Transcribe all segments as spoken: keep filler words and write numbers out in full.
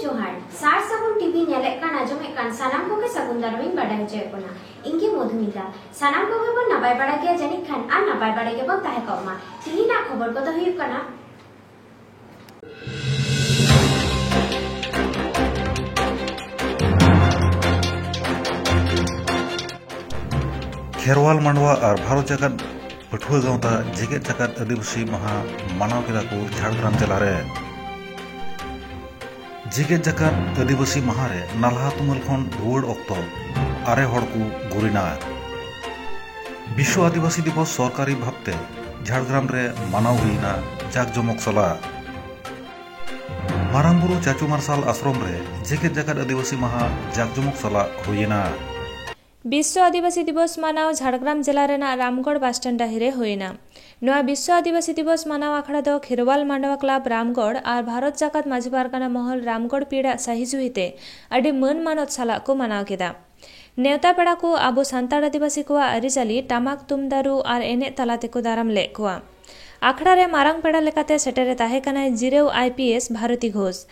ᱡᱚᱦᱟᱨ᱾ ᱥᱟᱨ ᱥᱟᱹᱜᱩᱱ ᱴᱤᱵᱷᱤ ᱧᱮᱞᱮᱫ ᱠᱟᱱ, ᱟᱸᱡᱚᱢᱮᱫ ᱠᱟᱱ ᱥᱟᱱᱟᱢ ᱠᱚᱜᱮ ᱥᱟᱹᱜᱩᱱ ᱫᱟᱨᱟᱢ ᱤᱧ ᱵᱟᱰᱟᱭ ᱦᱚᱪᱚᱭᱮᱫ ᱵᱚᱱᱟ᱾ ᱤᱧ ᱜᱮ ᱢᱚᱫᱷᱩᱢᱤᱛᱟ᱾ ᱥᱟᱱᱟᱢ ᱠᱚᱜᱮ ᱵᱚᱱ ᱱᱟᱯᱟᱭ ᱵᱟᱲᱟ ᱜᱮᱭᱟ ᱡᱟᱹᱱᱤᱡ ᱠᱷᱟᱱ, ᱟᱨ ᱱᱟᱯᱟᱭ ᱵᱟᱲᱟ ᱜᱮᱵᱚᱱ ᱛᱟᱦᱮᱸ ᱠᱚᱜ ᱢᱟ᱾ ᱛᱤᱦᱤᱧᱟᱜ ᱠᱷᱚᱵᱚᱨ ᱠᱚᱫᱚ ᱦᱩᱭᱩᱜ ᱠᱟᱱᱟ, ᱠᱷᱮᱨᱣᱟᱞ ᱢᱟᱰᱣᱟ ᱟᱨ ᱵᱷᱟᱨᱚᱛ ᱡᱟᱠᱟᱛ ᱯᱟᱹᱴᱷᱩᱣᱟᱹ ᱜᱟᱶᱛᱟ ᱡᱮᱜᱮᱛ ᱡᱟᱠᱟᱛ ᱟᱹᱫᱤᱵᱟᱹᱥᱤ ᱢᱟᱦᱟ ᱢᱟᱱᱟᱣ ᱠᱮᱫᱟ ᱠᱚ ᱡᱷᱟᱲᱜᱨᱟᱢ ᱡᱮᱞᱟ ᱨᱮ᱾ ᱡᱮᱜᱮᱛ ᱡᱟᱠᱟᱛ ᱟᱹᱫᱤᱵᱟᱹᱥᱤ ᱢᱟᱦᱟ ᱨᱮ ᱱᱟᱞᱦᱟ ᱛᱩᱢᱟᱹᱞ ᱠᱷᱚᱱ ᱨᱩᱣᱟᱹᱲ ᱚᱠᱛᱚ ᱟᱨᱮ ᱦᱚᱲ ᱠᱚ ᱜᱩᱨᱤᱱᱟ᱾ ᱵᱤᱥᱥᱚ ᱟᱹᱫᱤᱵᱟᱹᱥᱤ ᱫᱤᱵᱚᱥ ᱥᱚᱨᱠᱟᱨᱤ ᱵᱷᱟᱵᱽᱛᱮ ᱡᱷᱟᱲᱜᱨᱟᱢ ᱨᱮ ᱢᱟᱱᱟᱣ ᱦᱩᱭᱮᱱᱟ ᱡᱟᱠᱡᱚᱢᱚᱠ ᱥᱟᱞᱟᱜ᱾ ᱢᱟᱨᱟᱝ ᱵᱩᱨᱩ ᱪᱟᱪᱩ ᱢᱟᱨᱥᱟᱞ ᱟᱥᱨᱚᱢ ᱨᱮ ᱡᱮᱜᱮᱛ ᱡᱟᱠᱟᱛ ᱟᱹᱫᱤᱵᱟᱹᱥᱤ ᱢᱟᱦᱟ ᱡᱟᱠᱡᱚᱢᱚᱠ ᱥᱟᱞᱟᱜ ᱦᱩᱭᱮᱱᱟ᱾ ᱵᱤᱥᱥᱚ ᱟᱹᱫᱤᱵᱟᱹᱥᱤ ᱫᱤᱵᱚᱥ ᱢᱟᱱᱟᱣ ᱡᱷᱟᱲᱜᱨᱟᱢ ᱡᱮᱞᱟ ᱨᱮᱱᱟᱜ ᱨᱟᱢᱜᱚᱲ ᱵᱟᱥᱴᱮᱱᱰ ᱰᱟᱹᱦᱤ ᱨᱮ ᱦᱩᱭᱮᱱᱟ᱾ ᱱᱚᱣᱟ ᱵᱤᱥᱥᱚ ᱟᱹᱫᱤᱵᱟᱹᱥᱤ ᱫᱤᱵᱚᱥ ᱢᱟᱱᱟᱣ ᱟᱠᱷᱲᱟ ᱫᱚ ᱠᱷᱮᱨᱣᱟᱞ ᱢᱟᱰᱣᱟ ᱠᱞᱟᱵᱽ ᱨᱟᱢᱜᱚᱲ ᱟᱨ ᱵᱷᱟᱨᱚᱛ ᱡᱟᱠᱟᱛ ᱢᱟᱹᱡᱷᱤ ᱯᱟᱨᱜᱟᱱᱟ ᱢᱚᱦᱚᱞ ᱨᱟᱢᱜᱚᱲ ᱯᱤᱲᱟᱜ ᱥᱟᱹᱦᱤᱡᱩᱦᱤ ᱛᱮ ᱟᱹᱰᱤ ᱢᱟᱹᱱ ᱢᱟᱱᱚᱛ ᱥᱟᱞᱟᱜ ᱠᱚ ᱢᱟᱱᱟᱣ ᱠᱮᱫᱟ᱾ ᱱᱮᱣᱛᱟ ᱯᱮᱲᱟ ᱠᱚ ᱟᱵᱚ ᱥᱟᱱᱛᱟᱲ ᱟᱹᱫᱤᱵᱟᱹᱥᱤ ᱠᱚᱣᱟᱜ ᱟᱹᱨᱤᱪᱟᱹᱞᱤ ᱴᱟᱢᱟᱠ ᱛᱩᱢᱫᱟᱜ ᱨᱩ ᱟᱨ ᱮᱱᱮᱡ ᱛᱟᱞᱟ ᱛᱮᱠᱚ ᱫᱟᱨᱟᱢ ᱞᱮᱫ ᱠᱚᱣᱟ᱾ ᱟᱠᱷᱲᱟ ᱨᱮ ᱢᱟᱨᱟᱝ ᱯᱮᱲᱟ ᱞᱮᱠᱟᱛᱮ ᱥᱮᱴᱮᱨᱮ ᱛᱟᱦᱮᱸ ᱠᱟᱱᱟᱭ ᱡᱤᱨᱟᱹᱣ ᱟᱭ ᱯᱤ ᱮᱥ ᱵᱷᱟᱨᱚᱛᱤ ᱜᱷᱳᱥ᱾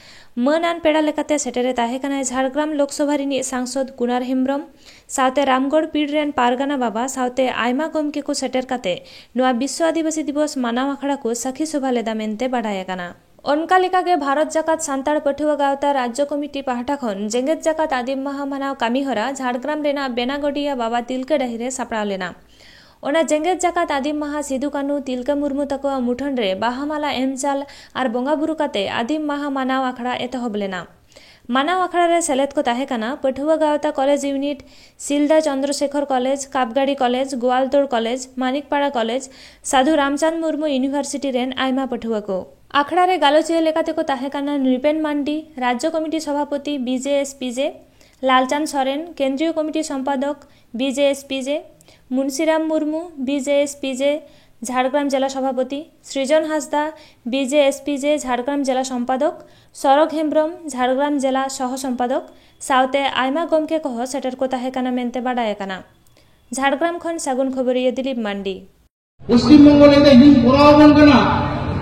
ᱢᱟᱹᱱ ᱟᱱ ᱯᱮᱲᱟ ᱞᱮᱠᱟᱛᱮ ᱥᱮᱴᱮᱨᱮ ᱛᱟᱦᱮᱸ ᱠᱟᱱᱟᱭ ᱡᱷᱟᱲᱜᱨᱟᱢ ᱞᱳᱠᱥᱚᱵᱷᱟ ᱨᱤᱱᱤᱡ ᱥᱟᱝᱥᱚᱫᱽ ᱠᱩᱱᱟᱨ ᱦᱮᱢᱵᱽᱨᱚᱢ, ᱥᱟᱶᱛᱮ ᱨᱟᱢᱜᱚᱲ ᱯᱤᱲ ᱨᱮᱱ ᱯᱟᱨᱜᱟᱱᱟ ᱵᱟᱵᱟ ᱥᱟᱶᱛᱮ ᱟᱭᱢᱟ ᱜᱚᱢᱠᱮ ᱠᱚ ᱥᱮᱴᱮᱨ ᱠᱟᱛᱮ ᱱᱚᱣᱟ ᱵᱤᱥᱥᱚ ᱟᱹᱫᱤᱵᱟᱹᱥᱤ ᱫᱤᱵᱚᱥ ᱢᱟᱱᱟᱣ ᱟᱠᱷᱲᱟ ᱠᱚ ᱥᱟᱹᱠᱷᱤ ᱥᱚᱵᱷᱟ ᱞᱮᱫᱟ ᱢᱮᱱᱛᱮ ᱵᱟᱰᱟᱭ ᱟᱠᱟᱱᱟ᱾ ᱚᱱᱠᱟ ᱞᱮᱠᱟᱜᱮ ᱵᱷᱟᱨᱚᱛ ᱡᱟᱠᱟᱛ ᱥᱟᱱᱛᱟᱲ ᱯᱟᱹᱴᱷᱩᱣᱟᱹ ᱜᱟᱶᱛᱟ ᱨᱟᱡᱽᱡᱚ ᱠᱚᱢᱤᱴᱤ ᱯᱟᱦᱴᱟ ᱠᱷᱚᱱ ᱡᱮᱜᱮᱛ ᱡᱟᱠᱟᱛ ᱟᱹᱫᱤᱢ ᱢᱟᱦᱟ ᱢᱟᱱᱟᱣ ᱠᱟᱹᱢᱤᱦᱚᱨᱟ ᱡᱷᱟᱲᱜᱨᱟᱢ ᱨᱮᱱᱟᱜ ᱵᱮᱱᱟᱜᱚᱰᱤᱭᱟ ᱵᱟᱵᱟ ᱛᱤᱞᱠᱟᱹ ᱰᱟᱹᱦᱤ ᱨᱮ ᱥᱟᱯᱲᱟᱣ ᱞᱮᱱᱟ᱾ ᱚᱱᱟ ᱡᱮᱜᱮᱛ ᱡᱟᱠᱟᱛ ᱟᱹᱫᱤᱢ ᱢᱟᱦᱟ ᱥᱤᱫᱩ ᱠᱟᱹᱱᱦᱩ ᱛᱤᱞᱠᱟᱹ ᱢᱩᱨᱢᱩ ᱛᱟᱠᱚᱣᱟᱜ ᱢᱩᱴᱷᱟᱹᱱ ᱨᱮ ᱵᱟᱦᱟ ᱢᱟᱞᱟ ᱮᱢ ᱪᱟᱞ ᱟᱨ ᱵᱚᱸᱜᱟ ᱵᱩᱨᱩ ᱠᱟᱛᱮ ᱟᱹᱫᱤᱢ ᱢᱟᱦᱟ ᱢᱟᱱᱟᱣ ᱟᱠᱷᱲᱟ ᱮᱛᱚᱦᱚᱵ ᱞᱮᱱᱟ᱾ ᱢᱟᱱᱟᱣ ᱟᱠᱷᱲᱟ ᱨᱮ ᱥᱮᱞᱮᱫ ᱠᱚ ᱛᱟᱦᱮᱸ ᱠᱟᱱᱟ ᱯᱟᱹᱴᱷᱩᱣᱟᱹ ᱜᱟᱶᱛᱟ college unit, Silda Chandrasekhar college, Kapgari college, Goaltore college, Manikpara college, Sadhu Ramchand Murmu university ᱨᱮᱱ ᱟᱭᱢᱟ ᱯᱟᱹᱴᱷᱩᱣᱟᱹ ᱠᱚ᱾ ᱟᱠᱷᱲᱟ ᱨᱮ ᱜᱟᱞᱚᱪᱤᱭᱟᱹ ᱞᱮᱠᱟᱛᱮ ᱠᱚ ᱛᱟᱦᱮᱸ ᱠᱟᱱᱟ ᱱᱨᱤᱯᱮᱱ ᱢᱟᱱᱰᱤ, ᱨᱟᱡᱽᱡᱚ ᱠᱚᱢᱤᱴᱤ ᱥᱚᱵᱷᱟᱯᱚᱛᱤ B J S P J, Lalchand Soren, ᱠᱮᱱᱫᱨᱤᱭᱚ ᱠᱚᱢᱤᱴᱤ ᱥᱚᱢᱯᱟᱫᱚᱠ B J S P J, Munshiram Murmu, B J S P J, Jhargram ᱡᱮᱞᱟ ᱥᱚᱵᱷᱟᱯᱚᱛᱤ, Srijan Hansda, B J S P J, Jhargram ᱡᱮᱞᱟ ᱥᱚᱢᱯᱟᱫᱚᱠ, ᱥᱚᱨᱚᱜᱽ ᱦᱮᱢᱵᱽᱨᱚᱢ, ᱡᱷᱟᱲᱜᱨᱟᱢ ᱡᱮᱞᱟ ᱥᱚᱦᱚ ᱥᱚᱢᱯᱟᱫᱚᱠ, ᱥᱟᱶᱛᱮ ᱟᱭᱢᱟ ᱜᱚᱢᱠᱮ ᱠᱚᱦᱚᱸ ᱥᱮᱴᱮᱨ ᱠᱚ ᱛᱟᱦᱮᱸ ᱠᱟᱱᱟ ᱢᱮᱱᱛᱮ ᱵᱟᱰᱟᱭ ᱟᱠᱟᱱᱟ᱾ ᱡᱷᱟᱲᱜᱨᱟᱢ ᱠᱷᱚᱱ ᱥᱟᱹᱜᱩᱱ ᱠᱷᱚᱵᱚᱨᱤᱭᱟᱹ ᱫᱤᱞᱤᱯ ᱢᱟᱱᱰᱤ᱾ ᱯᱚᱥᱪᱤᱢ ᱵᱚᱝᱜᱚ ᱞᱟᱹᱭ ᱫᱚ ᱤᱧ ᱠᱚᱨᱟᱣ ᱟᱵᱚᱱ ᱠᱟᱱᱟ᱾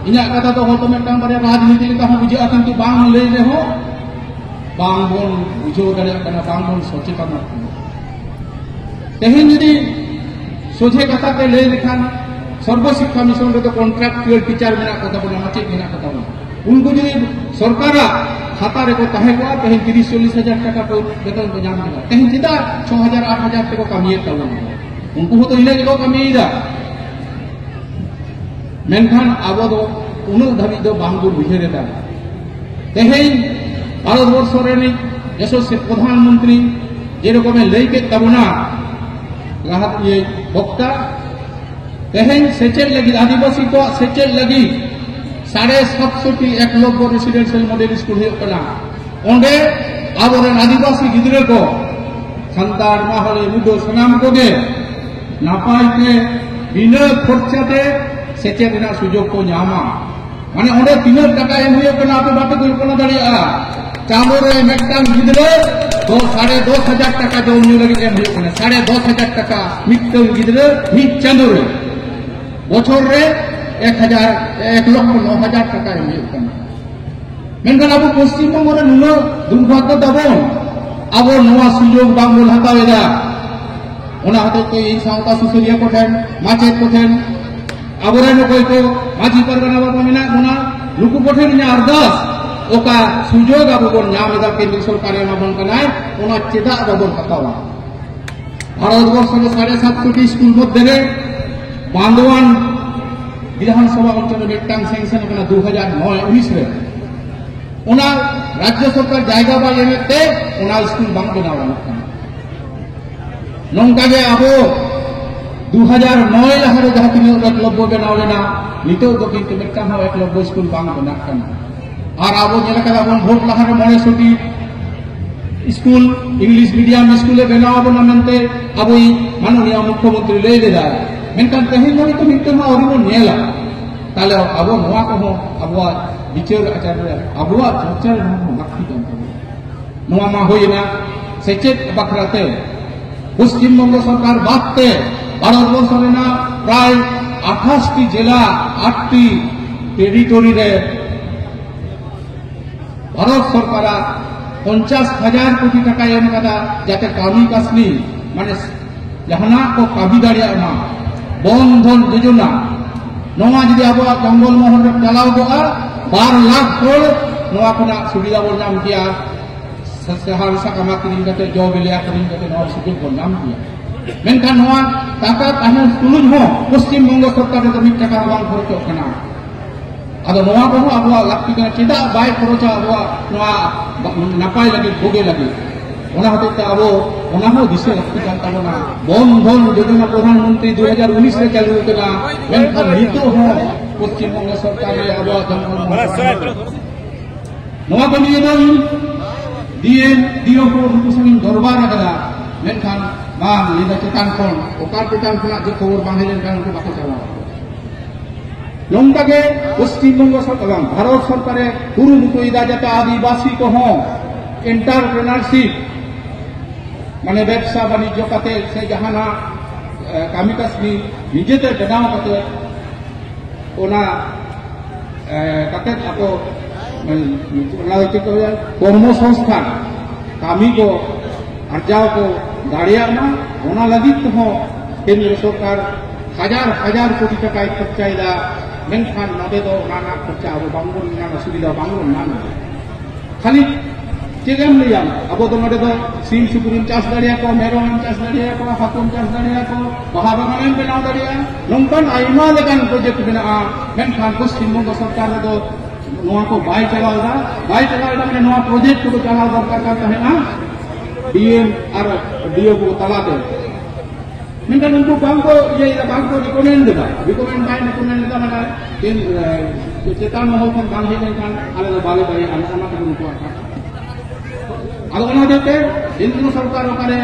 ᱤᱧᱟᱹᱜ ᱠᱟᱛᱷᱟ ᱫᱚ ᱦᱚᱭᱛᱚ ᱢᱤᱫᱴᱟᱝ ᱵᱟᱨᱭᱟ ᱨᱟᱡᱽᱱᱤᱛᱤ ᱞᱮᱠᱟ ᱦᱚᱸ ᱵᱩᱡᱷᱟᱹᱜᱼᱟ, ᱠᱤᱱᱛᱩ ᱵᱟᱝ ᱞᱟᱹᱭ ᱨᱮᱦᱚᱸ ᱵᱟᱝᱵᱚᱱ ᱵᱩᱡᱷᱟᱹᱣ ᱫᱟᱲᱮᱭᱟᱜ ᱠᱟᱱᱟ, ᱵᱟᱝᱵᱚᱱ ᱥᱚᱪᱮᱛᱚᱱᱚᱜ ᱠᱟᱱᱟ᱾ ᱛᱮᱦᱮᱧ ᱡᱩᱫᱤ ᱥᱚᱡᱷᱮ ᱠᱟᱛᱷᱟ ᱛᱮ ᱞᱟᱹᱭ ᱞᱮᱠᱷᱟᱱ, ᱥᱚᱨᱵᱚ ᱥᱤᱠᱠᱷᱟ ᱢᱤᱥᱚᱱ ᱨᱮᱫᱚ ᱠᱚᱱᱴᱨᱟᱠᱪᱩᱭᱟᱞ ᱴᱤᱪᱟᱨ ᱢᱮᱱᱟᱜ ᱠᱚᱛᱟ ᱵᱚᱱᱟ, ᱢᱟᱪᱮᱫ ᱢᱮᱱᱟᱜ ᱠᱚᱛᱟ ᱵᱚᱱᱟ᱾ ᱩᱱᱠᱩ ᱡᱩᱫᱤ ᱥᱚᱨᱠᱟᱨᱟᱜ ᱠᱷᱟᱛᱟ ᱨᱮᱠᱚ ᱛᱟᱦᱮᱸ ᱠᱚᱜᱼᱟ, ᱛᱮᱦᱮᱧ ᱛᱤᱨᱤᱥ ᱪᱚᱞᱞᱤᱥ ᱦᱟᱡᱟᱨ ᱴᱟᱠᱟ ᱠᱚ ᱵᱮᱛᱚᱱ ᱠᱚ ᱧᱟᱢ ᱠᱮᱫᱟ᱾ ᱛᱮᱦᱮᱧ ᱪᱮᱫᱟᱜ ᱪᱷᱚ ᱦᱟᱡᱟᱨ ᱟᱴ ᱦᱟᱡᱟᱨ ᱛᱮᱠᱚ ᱠᱟᱹᱢᱤᱭᱮᱫ ᱛᱟᱵᱚᱱᱟ? ᱩᱱᱠᱩ ᱦᱚᱸᱛᱚ ᱤᱱᱟᱹ ᱜᱮᱠᱚ ᱠᱟᱹᱢᱤᱭᱮᱫᱟ᱾ ᱢᱮᱱᱠᱷᱟᱱ ᱟᱵᱚ ᱫᱚ ᱩᱱᱟᱹᱜ ᱫᱷᱟᱹᱵᱤᱡ ᱫᱚ ᱵᱟᱝᱵᱚᱱ ᱩᱭᱦᱟᱹᱨ ᱮᱫᱟ᱾ ᱛᱮᱦᱮᱧ ᱵᱷᱟᱨᱚᱛ ᱵᱚᱨᱥᱚ ᱨᱮᱱᱤᱡ ᱡᱚᱥᱚᱥᱥᱤ ᱯᱨᱚᱫᱷᱟᱱ ᱢᱚᱱᱛᱨᱤ ᱡᱮᱨᱚᱠᱚᱢᱮ ᱞᱟᱹᱭ ᱠᱮᱫ ᱛᱟᱵᱚᱱᱟ, ᱞᱟᱦᱟ ᱤᱭᱟᱹ ᱵᱚᱠᱛᱟ, ᱛᱮᱦᱮᱧ ᱥᱮᱪᱮᱫ ᱞᱟᱹᱜᱤᱫ, ᱟᱹᱫᱤᱵᱟᱹᱥᱤ ᱠᱚᱣᱟᱜ ᱥᱮᱪᱮᱫ ᱞᱟᱹᱜᱤᱫ ᱥᱟᱲᱮ ᱥᱟᱛᱥᱚ ᱴᱤ ᱮᱠᱞᱚᱵᱽᱵᱚ ᱨᱮᱥᱤᱰᱮᱱᱥᱤᱭᱟᱞ ᱢᱚᱰᱮᱞ ᱥᱠᱩᱞ ᱦᱩᱭᱩᱜ ᱠᱟᱱᱟ᱾ ᱚᱸᱰᱮ ᱟᱵᱚᱨᱮᱱ ᱟᱹᱫᱤᱵᱟᱹᱥᱤ ᱜᱤᱫᱽᱨᱟᱹ ᱠᱚ, ᱥᱟᱱᱛᱟᱲ, ᱢᱟᱦᱞᱮ, ᱢᱩᱰᱟᱹ, ᱥᱟᱱᱟᱢ ᱠᱚᱜᱮ ᱱᱟᱯᱟᱭ ᱛᱮ ᱵᱤᱱᱟᱹ ᱠᱷᱚᱨᱪᱟ ᱛᱮ ᱥᱮᱪᱮᱫ ᱨᱮᱱᱟᱜ ᱥᱩᱡᱳᱜᱽ ᱠᱚ ᱧᱟᱢᱟ᱾ ᱢᱟᱱᱮ ᱚᱸᱰᱮ ᱛᱤᱱᱟᱹᱜ ᱴᱟᱠᱟ ᱮᱢ ᱦᱩᱭᱩᱜ ᱠᱟᱱᱟ, ᱟᱯᱮ ᱵᱟᱯᱮ ᱠᱚᱞᱯᱚᱱᱟ ᱫᱟᱲᱮᱭᱟᱜᱼᱟ᱾ ᱪᱟᱸᱫᱳ ᱨᱮ ᱢᱤᱫᱴᱟᱝ ᱜᱤᱫᱽᱨᱟᱹ ᱫᱚ ᱥᱟᱲᱮ ᱫᱚᱥ ᱦᱟᱡᱟᱨ ᱴᱟᱠᱟ ᱡᱚᱢ ᱧᱩ ᱞᱟᱹᱜᱤᱫ ᱮᱢ ᱦᱩᱭᱩᱜ ᱠᱟᱱᱟ᱾ ᱥᱟᱲᱮ ᱫᱚᱥ ᱦᱟᱡᱟᱨ ᱴᱟᱠᱟ ᱢᱤᱫᱴᱟᱝ ᱜᱤᱫᱽᱨᱟᱹ ᱢᱤᱫ ᱪᱟᱸᱫᱳ ᱨᱮ᱾ ᱵᱚᱪᱷᱚᱨ ᱨᱮ ᱮᱠ ᱦᱟᱡᱟᱨ, ᱮᱠ ᱞᱚᱠᱷᱚ ᱱᱚ ᱦᱟᱡᱟᱨ ᱴᱟᱠᱟ ᱮᱢ ᱦᱩᱭᱩᱜ ᱠᱟᱱᱟ᱾ ᱢᱮᱱᱠᱷᱟᱱ ᱟᱵᱚ ᱯᱚᱥᱪᱤᱢ ᱵᱚᱝᱜᱚ ᱨᱮ ᱱᱩᱱᱟᱹᱜ ᱫᱩᱨᱵᱷᱟᱜᱽᱜᱚ ᱛᱟᱵᱚᱱ, ᱟᱵᱚ ᱱᱚᱣᱟ ᱥᱩᱡᱳᱜᱽ ᱵᱟᱝᱵᱚᱱ ᱦᱟᱛᱟᱣ ᱮᱫᱟ᱾ ᱚᱱᱟ ᱦᱚᱛᱮᱡ ᱛᱮ ᱤᱧ ᱥᱟᱶᱛᱟ ᱥᱩᱥᱟᱹᱨᱤᱭᱟᱹ ᱠᱚᱴᱷᱮᱱ, ᱢᱟᱪᱮᱫ ᱠᱚᱴᱷᱮᱱ, ᱟᱵᱚᱨᱮᱱ ᱚᱠᱚᱭ ᱠᱚ ᱢᱟᱹᱡᱷᱤ ᱯᱟᱨᱜᱟᱱᱟ ᱵᱟᱵᱟ ᱢᱮᱱᱟᱜ ᱵᱚᱱᱟ, ᱱᱩᱠᱩ ᱠᱚᱴᱷᱮᱱ ᱤᱧᱟᱹᱜ ᱟᱨᱫᱟᱥ, ᱚᱠᱟ ᱥᱩᱡᱳᱜᱽ ᱟᱵᱚ ᱵᱚᱱ ᱧᱟᱢ ᱮᱫᱟ, ᱠᱮᱱᱫᱨᱚ ᱥᱚᱨᱠᱟᱨᱮ ᱮᱢᱟ ᱵᱚᱱ ᱠᱟᱱᱟᱭ, ᱚᱱᱟ ᱪᱮᱫᱟᱜ ᱵᱟᱵᱚᱱ ᱦᱟᱛᱟᱣᱟ? ᱵᱷᱟᱨᱚᱛ ᱵᱚᱨᱥᱚ ᱨᱮ ᱥᱟᱲᱮ ᱥᱟᱛᱥᱚ ᱴᱤ ᱥᱠᱩᱞ ᱢᱚᱫᱽᱫᱷᱮ ᱨᱮ ᱵᱟᱸᱫᱣᱟᱱ ᱵᱤᱫᱷᱟᱱ ᱥᱚᱵᱷᱟ ᱚᱧᱪᱚᱞ ᱨᱮ ᱢᱤᱫᱴᱟᱝ ᱥᱮᱝᱥᱚᱱ ᱟᱠᱟᱱᱟ ᱫᱩ ᱦᱟᱡᱟᱨ ᱱᱚᱭ ᱩᱱᱤᱥ ᱨᱮ᱾ ᱚᱱᱟ ᱨᱟᱡᱽᱡᱚ ᱥᱚᱨᱠᱟᱨ ᱡᱟᱭᱜᱟ ᱵᱟᱭ ᱮᱢᱮᱫ ᱛᱮ ᱚᱱᱟ ᱥᱠᱩᱞ ᱵᱟᱝ ᱵᱮᱱᱟᱣ ᱜᱟᱱᱚᱜ ᱠᱟᱱᱟ᱾ ᱱᱚᱝᱠᱟ ᱜᱮ ᱟᱵᱚ ᱫᱩ ᱦᱟᱡᱟᱨ ᱱᱚᱭ ᱞᱟᱦᱟᱨᱮ ᱡᱟᱦᱟᱸ ᱛᱤᱱᱟᱹᱜ ᱮᱠᱞᱚᱵᱽᱵᱚ ᱵᱮᱱᱟᱣ ᱞᱮᱱᱟ, ᱱᱤᱛᱚᱜ ᱫᱚ ᱠᱤᱱᱛᱩ ᱢᱤᱫᱴᱟᱝ ᱦᱚᱸ ᱮᱠᱞᱚᱵᱽᱵᱚ ᱥᱠᱩᱞ ᱵᱟᱝ ᱵᱮᱱᱟᱜ ᱠᱟᱱᱟ᱾ ᱟᱨ ᱟᱵᱚ ᱧᱮᱞ ᱟᱠᱟᱫᱟ ᱵᱚᱱ, ᱵᱷᱳᱴ ᱞᱟᱦᱟᱨᱮ ᱢᱚᱬᱮ ᱥᱚ ᱴᱤ ᱥᱠᱩᱞ, ᱤᱝᱞᱤᱥ ᱢᱤᱰᱤᱭᱟᱢ ᱥᱠᱩᱞᱮ ᱵᱮᱱᱟᱣ ᱟᱵᱚᱱᱟ ᱢᱮᱱᱛᱮ ᱟᱵᱚᱭᱤᱡ ᱢᱟᱱᱚᱱᱤᱭᱟ ᱢᱩᱠᱷᱭᱚᱢᱚᱱᱛᱨᱤ ᱞᱟᱹᱭ ᱞᱮᱫᱟ, ᱢᱮᱱᱠᱷᱟᱱ ᱛᱮᱦᱮᱧ ᱫᱷᱟᱹᱵᱤᱡ ᱛᱮ ᱢᱤᱫᱴᱟᱝ ᱦᱚᱸ ᱟᱹᱣᱨᱤ ᱵᱚᱱ ᱧᱮᱞᱟ᱾ ᱛᱟᱦᱞᱮ ᱟᱵᱚ ᱱᱚᱣᱟ ᱠᱚᱦᱚᱸ ᱟᱵᱚᱣᱟᱜ ᱵᱤᱪᱟᱹᱨ ᱟᱪᱟᱨ ᱨᱮ, ᱟᱵᱚᱣᱟᱜ ᱪᱚᱨᱪᱟ ᱨᱮ ᱱᱚᱣᱟ ᱦᱚᱸ ᱞᱟᱹᱠᱛᱤ ᱠᱟᱱ ᱛᱟᱵᱚᱱᱟ᱾ ᱱᱚᱣᱟ ᱢᱟ ᱦᱩᱭᱮᱱᱟ ᱥᱮᱪᱮᱫ ᱵᱟᱠᱷᱨᱟ ᱛᱮ᱾ ᱯᱚᱥᱪᱤᱢ ᱵᱚᱝᱜᱚ ᱥᱚᱨᱠᱟᱨ ᱵᱟᱫ ᱛᱮ ᱵᱷᱟᱨᱚᱛ ᱵᱚᱨᱥᱚ ᱨᱮᱱᱟᱜ ᱯᱨᱟᱭ ᱟᱴᱷᱟᱥ ᱴᱤ ᱡᱮᱞᱟ, ᱟᱴ ᱴᱤ ᱴᱮᱨᱤᱴᱚᱨᱤ ᱨᱮ ᱵᱷᱟᱨᱚᱛ ᱥᱚᱨᱠᱟᱨᱟᱜ ᱯᱚᱧᱪᱟᱥ ᱦᱟᱡᱟᱨ ᱠᱳᱴᱤ ᱴᱟᱠᱟᱭ ᱮᱢ ᱠᱟᱫᱟ, ᱡᱟᱛᱮ ᱠᱟᱹᱢᱤ ᱠᱟᱹᱥᱱᱤ, ᱢᱟᱱᱮ ᱡᱟᱦᱟᱱᱟᱜ ᱠᱚ ᱠᱟᱹᱢᱤ ᱫᱟᱲᱮᱭᱟᱜ ᱢᱟ᱾ ᱵᱚᱱ ᱫᱷᱚᱱ ᱡᱳᱡᱚᱱᱟ, ᱱᱚᱣᱟ ᱡᱩᱫᱤ ᱟᱵᱚᱣᱟᱜ ᱡᱚᱝᱜᱚᱞ ᱢᱚᱦᱚᱞ ᱨᱮ ᱪᱟᱞᱟᱣ ᱠᱚᱜᱼᱟ, ᱵᱟᱨ ᱞᱟᱠᱷ ᱦᱚᱲ ᱱᱚᱣᱟ ᱠᱷᱚᱱᱟᱜ ᱥᱩᱵᱤᱫᱷᱟ ᱵᱚᱱ ᱧᱟᱢ ᱠᱮᱭᱟ᱾ ᱥᱟ-, ᱥᱟᱦᱟᱱ ᱥᱟᱠᱟᱢ ᱟᱹᱠᱷᱨᱤᱧ ᱠᱟᱛᱮ, ᱡᱚ ᱵᱤᱞᱤ ᱟᱹᱠᱷᱨᱤᱧ ᱠᱟᱛᱮ ᱱᱚᱣᱟ ᱥᱩᱡᱳᱜᱽ ᱵᱚᱱ ᱧᱟᱢ ᱠᱮᱭᱟ᱾ ᱢᱮᱱᱠᱷᱟᱱ ᱱᱚᱣᱟ ᱴᱟᱠᱟ ᱛᱟᱦᱮᱸ ᱛᱩᱞᱩᱡ ᱦᱚᱸ ᱯᱚᱥᱪᱤᱢ ᱵᱚᱝᱜᱚ ᱥᱚᱨᱠᱟᱨ ᱨᱮᱫᱚ ᱢᱤᱫ ᱴᱟᱠᱟ ᱦᱚᱸ ᱵᱟᱝ ᱠᱷᱚᱨᱚᱪᱚᱜ ᱠᱟᱱᱟ᱾ ᱟᱫᱚ ᱱᱚᱣᱟ ᱠᱚᱦᱚᱸ ᱟᱵᱚᱣᱟᱜ ᱞᱟᱹᱠᱛᱤ ᱠᱟᱱᱟ᱾ ᱪᱮᱫᱟᱜ ᱵᱟᱭ ᱠᱷᱚᱨᱚᱪᱟ ᱟᱵᱚᱣᱟᱜ ᱱᱚᱣᱟ ᱱᱟᱯᱟᱭ ᱞᱟᱹᱜᱤᱫ, ᱵᱩᱜᱤ ᱞᱟᱹᱜᱤᱫ? ᱚᱱᱟ ᱦᱚᱛᱮᱡ ᱛᱮ ᱟᱵᱚ ᱚᱱᱟ ᱦᱚᱸ ᱫᱤᱥᱟᱹ ᱞᱟᱹᱠᱛᱤ ᱠᱟᱱ ᱛᱟᱵᱚᱱᱟ᱾ ᱵᱚᱱ ᱫᱷᱚᱱ ᱡᱳᱡᱚᱱᱟ ᱯᱨᱚᱫᱷᱟᱱ ᱢᱚᱱᱛᱨᱤ ᱫᱩ ᱦᱟᱡᱟᱨ ᱩᱱᱤᱥ ᱨᱮ ᱪᱟᱹᱞᱩ ᱟᱠᱟᱱᱟ, ᱢᱮᱱᱠᱷᱟᱱ ᱱᱤᱛᱚᱜ ᱦᱚᱸ ᱯᱚᱥᱪᱤᱢ ᱵᱚᱝᱜᱚ ᱥᱚᱨᱠᱟᱨ ᱨᱮ ᱟᱵᱚᱣᱟᱜ ᱡᱚᱱᱜᱚᱱ ᱢᱚᱦᱚᱞ ᱱᱚᱣᱟ ᱠᱚ ᱱᱤᱭᱮ ᱫᱚ ᱤᱧ ᱰᱤ ᱮᱢ, ᱰᱤ ᱳ ᱠᱚ ᱱᱩᱠᱩ ᱥᱟᱶ ᱤᱧ ᱫᱚᱨᱵᱟᱨ ᱟᱠᱟᱫᱟ, ᱢᱮᱱᱠᱷᱟᱱ ᱵᱟᱝ, ᱱᱤᱭᱟᱹ ᱫᱚ ᱪᱮᱛᱟᱱ ᱠᱷᱚᱱ, ᱚᱠᱟ ᱪᱮᱛᱟᱱ ᱠᱷᱚᱱᱟᱜ ᱡᱮ ᱠᱷᱚᱵᱚᱨ ᱵᱟᱝ ᱦᱮᱡ ᱞᱮᱱᱠᱷᱟᱱ ᱩᱱᱠᱩ ᱵᱟᱠᱚ ᱪᱟᱞᱟᱣᱟ᱾ ᱱᱚᱝᱠᱟ ᱜᱮ ᱯᱚᱥᱪᱤᱢ ᱵᱚᱝᱜᱚ ᱥᱚᱨᱠᱟᱨ, ᱵᱟᱝ, ᱵᱷᱟᱨᱚᱛ ᱥᱚᱨᱠᱟᱨᱮ ᱠᱩᱨᱩᱢᱩᱴᱩᱭᱮᱫᱟ ᱡᱟᱛᱮ ᱟᱹᱫᱤᱵᱟᱹᱥᱤ ᱠᱚᱦᱚᱸ ᱮᱱᱴᱟᱨᱯᱨᱮᱱᱟᱨᱥᱤᱯ, ᱢᱟᱱᱮ ᱵᱮᱵᱽᱥᱟ ᱵᱟᱱᱤᱡᱽᱡᱚ ᱠᱟᱛᱮ ᱥᱮ ᱡᱟᱦᱟᱱᱟᱜ, ᱮ, ᱠᱟᱹᱢᱤ ᱠᱟᱹᱥᱱᱤ ᱱᱤᱡᱮᱛᱮ ᱵᱮᱱᱟᱣ ᱠᱟᱛᱮ ᱚᱱᱟ, ᱮ, ᱠᱟᱛᱮ ᱟᱠᱚ, ᱮ, ᱚᱱᱟ ᱫᱚ ᱪᱮᱫ ᱠᱚ ᱞᱟᱹᱭᱟ, ᱠᱚᱨᱢᱚ ᱥᱚᱝᱥᱛᱷᱟᱱ, ᱠᱟᱹᱢᱤ ᱠᱚ ᱟᱨᱡᱟᱣ ᱠᱚ ᱫᱟᱲᱮᱭᱟᱜ ᱢᱟ, ᱚᱱᱟ ᱞᱟᱹᱜᱤᱫ ᱛᱮᱦᱚᱸ ᱠᱮᱱᱫᱨᱚ ᱥᱚᱨᱠᱟᱨ ᱦᱟᱡᱟᱨ ᱦᱟᱡᱟᱨ ᱠᱳᱴᱤ ᱴᱟᱠᱟᱭ ᱠᱷᱚᱨᱪᱟᱭᱮᱫᱟ, ᱢᱮᱱᱠᱷᱟᱱ ᱱᱚᱰᱮ ᱫᱚ ᱚᱱᱟ ᱨᱮᱱᱟᱜ ᱠᱷᱚᱨᱪᱟ ᱟᱵᱚ ᱵᱟᱝᱵᱚᱱ ᱧᱟᱢᱟ, ᱥᱩᱵᱤᱫᱷᱟ ᱵᱟᱝᱵᱚᱱ ᱧᱟᱢᱟ᱾ ᱠᱷᱟᱹᱞᱤ ᱪᱮᱫ ᱮᱢ ᱞᱟᱹᱭᱟ, ᱟᱵᱚ ᱫᱚ ᱱᱚᱰᱮ ᱫᱚ ᱥᱤᱢ ᱥᱩᱠᱨᱤᱢ ᱪᱟᱥ ᱫᱟᱲᱮᱭᱟᱠᱚᱣᱟ, ᱢᱮᱨᱚᱢᱮᱢ ᱪᱟᱥ ᱫᱟᱲᱮᱭᱟᱠᱚᱣᱟ, ᱦᱟᱹᱠᱩᱢ ᱪᱟᱥ ᱫᱟᱲᱮᱭᱟᱠᱚᱣᱟ, ᱵᱟᱦᱟ ᱵᱟᱜᱟᱱᱮᱢ ᱵᱮᱱᱟᱣ ᱫᱟᱲᱮᱭᱟᱜᱼᱟ, ᱱᱚᱝᱠᱟᱱ ᱟᱭᱢᱟ ᱞᱮᱠᱟᱱ ᱯᱨᱚᱡᱮᱠᱴ ᱢᱮᱱᱟᱜᱼᱟ᱾ ᱢᱮᱱᱠᱷᱟᱱ ᱯᱚᱥᱪᱤᱢ ᱵᱚᱝᱜᱚ ᱥᱚᱨᱠᱟᱨ ᱨᱮᱫᱚ ᱱᱚᱣᱟ ᱠᱚ ᱵᱟᱭ ᱪᱟᱞᱟᱣ ᱮᱫᱟ, ᱵᱟᱭ ᱪᱟᱞᱟᱣ ᱮᱫᱟ, ᱢᱟᱱᱮ ᱱᱚᱣᱟ ᱯᱨᱚᱡᱮᱠᱴ ᱠᱚᱫᱚ ᱪᱟᱞᱟᱣ ᱫᱚᱨᱠᱟᱨ ᱠᱟᱱ ᱛᱟᱦᱮᱸᱱᱟ ᱰᱤ ᱮᱢ ᱟᱨ ᱰᱤ ᱳ ᱠᱚ ᱛᱟᱞᱟᱛᱮ᱾ ᱢᱮᱱᱠᱷᱟᱱ ᱩᱱᱠᱩ ᱵᱟᱝ ᱠᱚ ᱤᱭᱟᱹᱭᱮᱫᱟ, ᱵᱟᱝ ᱠᱚ ᱨᱤᱠᱚᱢᱮᱱᱰ ᱮᱫᱟ᱾ ᱨᱤᱠᱚᱢᱮᱱᱰ ᱵᱟᱭ ᱨᱤᱠᱚᱢᱮᱱᱰ ᱮᱫᱟ, ᱢᱟᱱᱮ ᱪᱮᱛᱟᱱ ᱢᱚᱦᱚᱞ ᱠᱷᱚᱱ ᱵᱟᱝ ᱦᱮᱡ ᱞᱮᱱᱠᱷᱟᱱ ᱟᱞᱮ ᱫᱚ ᱵᱟᱞᱮ ᱫᱟᱲᱮᱭᱟᱜᱼᱟ, ᱱᱚᱜᱼᱚ ᱱᱚᱣᱟ ᱛᱟᱠᱚ ᱱᱩᱠᱩᱣᱟᱜ ᱠᱟᱛᱷᱟ᱾ ᱟᱫᱚ ᱚᱱᱟ ᱦᱚᱛᱮᱡ ᱛᱮ ᱠᱮᱱᱫᱨᱚ ᱥᱚᱨᱠᱟᱨ ᱚᱠᱟᱨᱮ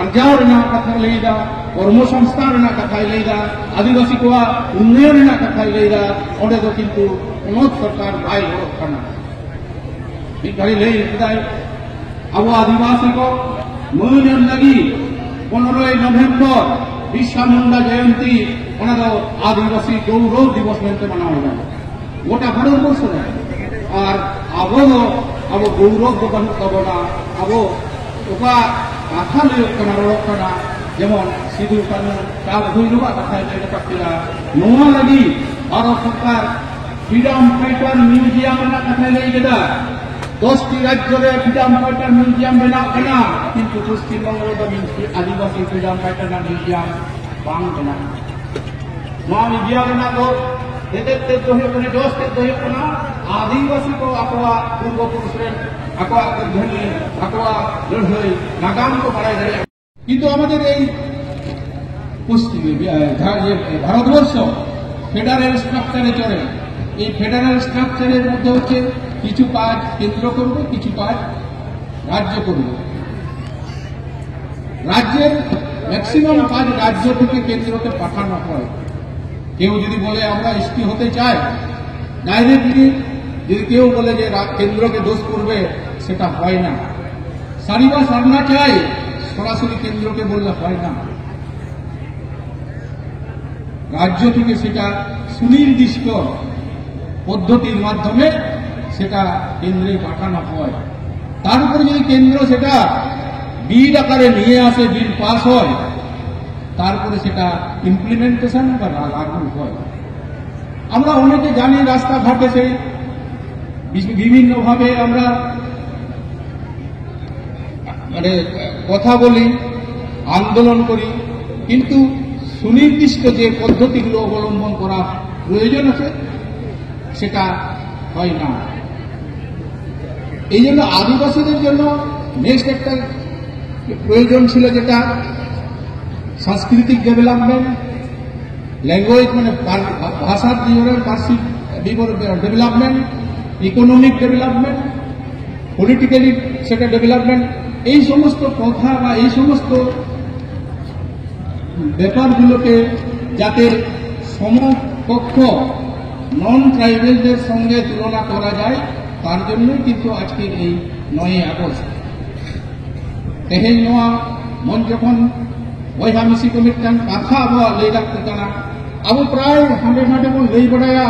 ᱟᱨᱡᱟᱣ ᱨᱮᱱᱟᱜ ᱠᱟᱛᱷᱟᱭ ᱞᱟᱹᱭᱫᱟ, ᱠᱚᱨᱢᱚ ᱥᱚᱝᱥᱛᱷᱟᱱ ᱨᱮᱱᱟᱜ ᱠᱟᱛᱷᱟᱭ ᱞᱟᱹᱭᱫᱟ, ᱟᱹᱫᱤᱵᱟᱹᱥᱤ ᱠᱚᱣᱟᱜ ᱩᱱᱱᱚᱭᱚᱱ ᱨᱮᱱᱟᱜ ᱠᱟᱛᱷᱟᱭ ᱞᱟᱹᱭᱫᱟ, ᱚᱸᱰᱮ ᱫᱚ ᱠᱤᱱᱛᱩ ᱯᱚᱱᱚᱛ ᱥᱚᱨᱠᱟᱨ ᱵᱟᱭ ᱜᱚᱲᱚᱜ ᱠᱟᱱᱟ᱾ ᱢᱤᱫ ᱜᱷᱟᱹᱲᱤ ᱞᱟᱹᱭ ᱠᱮᱫᱟᱭ, ᱟᱵᱚ ᱟᱹᱫᱤᱵᱟᱹᱥᱤ ᱠᱚ ᱢᱟᱹᱱ ᱮᱢ ᱞᱟᱹᱜᱤᱫ ᱯᱚᱱᱨᱚᱭ ᱱᱚᱵᱷᱮᱢᱵᱚᱨ ᱵᱤᱨᱥᱟ ᱢᱩᱱᱰᱟ ᱡᱚᱭᱚᱱᱛᱤ, ᱚᱱᱟ ᱫᱚ ᱟᱹᱫᱤᱵᱟᱹᱥᱤ ᱜᱚᱣᱨᱚᱵ ᱫᱤᱵᱚᱥ ᱢᱮᱱᱛᱮ ᱢᱟᱱᱟᱣ ᱮᱫᱟ ᱜᱚᱴᱟ ᱵᱷᱟᱨᱚᱛ ᱵᱚᱨᱥᱚ ᱨᱮ᱾ ᱟᱨ ᱟᱵᱚ ᱫᱚ ᱟᱵᱚ ᱜᱚᱣᱨᱚᱵ ᱫᱚ ᱵᱟᱹᱱᱩᱜ ᱛᱟᱵᱚᱱᱟ᱾ ᱟᱵᱚ ᱚᱠᱟ ᱠᱟᱛᱷᱟ ᱞᱟᱹᱭᱚᱜ ᱠᱟᱱᱟ, ᱨᱚᱲᱚᱜ ᱠᱟᱱᱟ, ᱡᱮᱢᱚᱱ ᱥᱤᱫᱩ ᱠᱟᱹᱱᱦᱩ ᱪᱟᱸᱫ ᱵᱷᱳᱭᱨᱳᱵᱟᱜ ᱠᱟᱛᱷᱟᱭ ᱞᱟᱹᱭ ᱨᱟᱠᱟᱵ ᱠᱮᱫᱟ, ᱱᱚᱣᱟ ᱞᱟᱹᱜᱤᱫ ᱵᱷᱟᱨᱚᱛ ᱥᱚᱨᱠᱟᱨ ᱯᱷᱨᱤᱰᱚᱢ ᱯᱷᱟᱭᱴᱟᱨ ᱢᱤᱭᱩᱡᱤᱭᱟᱢ ᱨᱮᱱᱟᱜ ᱠᱟᱛᱷᱟᱭ ᱞᱟᱹᱭ ᱠᱮᱫᱟ᱾ ᱫᱚᱥᱴᱤ ᱨᱟᱡᱽᱡᱚ ᱨᱮ ᱯᱷᱨᱤᱰᱚᱢ ᱯᱷᱟᱭᱴᱟᱨ ᱢᱤᱭᱩᱡᱤᱭᱟᱢ ᱵᱮᱱᱟᱜ ᱠᱟᱱᱟ, ᱠᱤᱱᱛᱩ ᱯᱚᱥᱪᱤᱢ ᱵᱚᱝᱜᱚ ᱨᱮᱫᱚ ᱟᱹᱫᱤᱵᱟᱹᱥᱤ ᱯᱷᱨᱤᱰᱚᱢ ᱯᱷᱟᱭᱴᱟᱨ ᱨᱮᱱᱟᱜ ᱢᱤᱭᱩᱡᱤᱭᱟᱢ ᱵᱟᱝ ᱵᱮᱱᱟᱜ ᱠᱟᱱᱟ᱾ ᱱᱚᱣᱟ ᱢᱤᱰᱤᱭᱟ ᱨᱮᱱᱟᱜ ᱫᱚ ᱮᱛᱮᱫ ᱛᱮᱫ ᱫᱚ ᱦᱩᱭᱩᱜ ᱠᱟᱱᱟ, ᱡᱚᱥ ᱛᱮᱫ ᱫᱚ ᱦᱩᱭᱩᱜ ᱠᱟᱱᱟ, ᱟᱹᱫᱤᱵᱟᱹᱥᱤ ᱠᱚ ᱟᱠᱚᱣᱟᱜ ᱯᱩᱨᱵᱚ ᱯᱩᱨᱩᱥ ᱨᱮᱱ ᱟᱠᱚᱣᱟᱜ ᱠᱟᱹᱨᱫᱷᱟᱹᱱᱤ, ᱟᱠᱚᱣᱟᱜ ᱞᱟᱹᱲᱦᱟᱹᱭ ᱱᱟᱜᱟᱢ ᱠᱚ ᱵᱟᱲᱟᱭ ᱫᱟᱲᱮᱭᱟᱜᱼᱟ᱾ কিন্তু আমাদের এই পশ্চিম, আহ, ঝা-, ইয়ে, ভারতবর্ষ ফেডারেল স্ট্রাকচারে চলে। এই ফেডারেল স্ট্রাকচারের মধ্যে হচ্ছে কিছু কাজ কেন্দ্র করবে, কিছু কাজ রাজ্য করবে। রাজ্যের ম্যাক্সিমাম কাজ রাজ্য থেকে কেন্দ্রকে পাঠানো হয়। কেউ যদি বলে আমরা এসটি হতে চাই, ডাইরেক্টলি যদি কেউ বলে যে রা-, কেন্দ্রকে দোষ করবে, সেটা হয় না। সারিবা সারনা চাই, সরাসরি কেন্দ্রকে বললে হয় না। রাজ্য থেকে সেটা সুনির্দিষ্ট পদ্ধতির মাধ্যমে সেটা কেন্দ্রে পাঠানো হয়। তার উপরে যদি কেন্দ্র সেটা বিল আকারে নিয়ে আসে, বিল পাস হয়, তারপরে সেটা ইমপ্লিমেন্টেশন বা লা-, লাগু হয়। আমরা অনেকে জানি রাস্তাঘাটে সেই বি-, বিভিন্নভাবে আমরা মানে কথা বলি, আন্দোলন করি, কিন্তু সুনির্দিষ্ট যে পদ্ধতিগুলো অবলম্বন করা প্রয়োজন আছে সেটা হয় না। এই জন্য আদিবাসীদের জন্য নেক্সট একটা প্রয়োজন ছিল যেটা সাংস্কৃতিক ডেভেলপমেন্ট, ল্যাঙ্গুয়েজ মানে ভাষার বিবরণ, ভাষিক বিবরণ, ডেভেলপমেন্ট, ইকোনমিক ডেভেলপমেন্ট, পলিটিক্যালি সেটা ডেভেলপমেন্ট, এই সমস্ত কথা বা এই সমস্ত ব্যাপারগুলোকে যাতে সমকক্ষ নন ট্রাইবেলদের সঙ্গে তুলনা করা যায়, তার জন্যই কিন্তু আজকের এই নয়ই আগস্ট। ᱛᱮᱦᱮᱧ ᱱᱚᱣᱟ ᱢᱚᱧᱪᱚ ᱠᱷᱚᱱ ᱵᱚᱭᱦᱟ ᱢᱤᱥᱤ ᱠᱚ ᱢᱤᱫᱴᱟᱝ ᱠᱟᱛᱷᱟ ᱟᱵᱚᱣᱟᱜ ᱞᱟᱹᱭ ᱞᱟᱹᱠᱛᱤ ᱠᱟᱱᱟ᱾ ᱟᱵᱚ ᱯᱨᱟᱭ ᱦᱟᱸᱰᱮ ᱱᱟᱰᱮ ᱵᱚᱱ ᱞᱟᱹᱭ ᱵᱟᱲᱟᱭᱟ,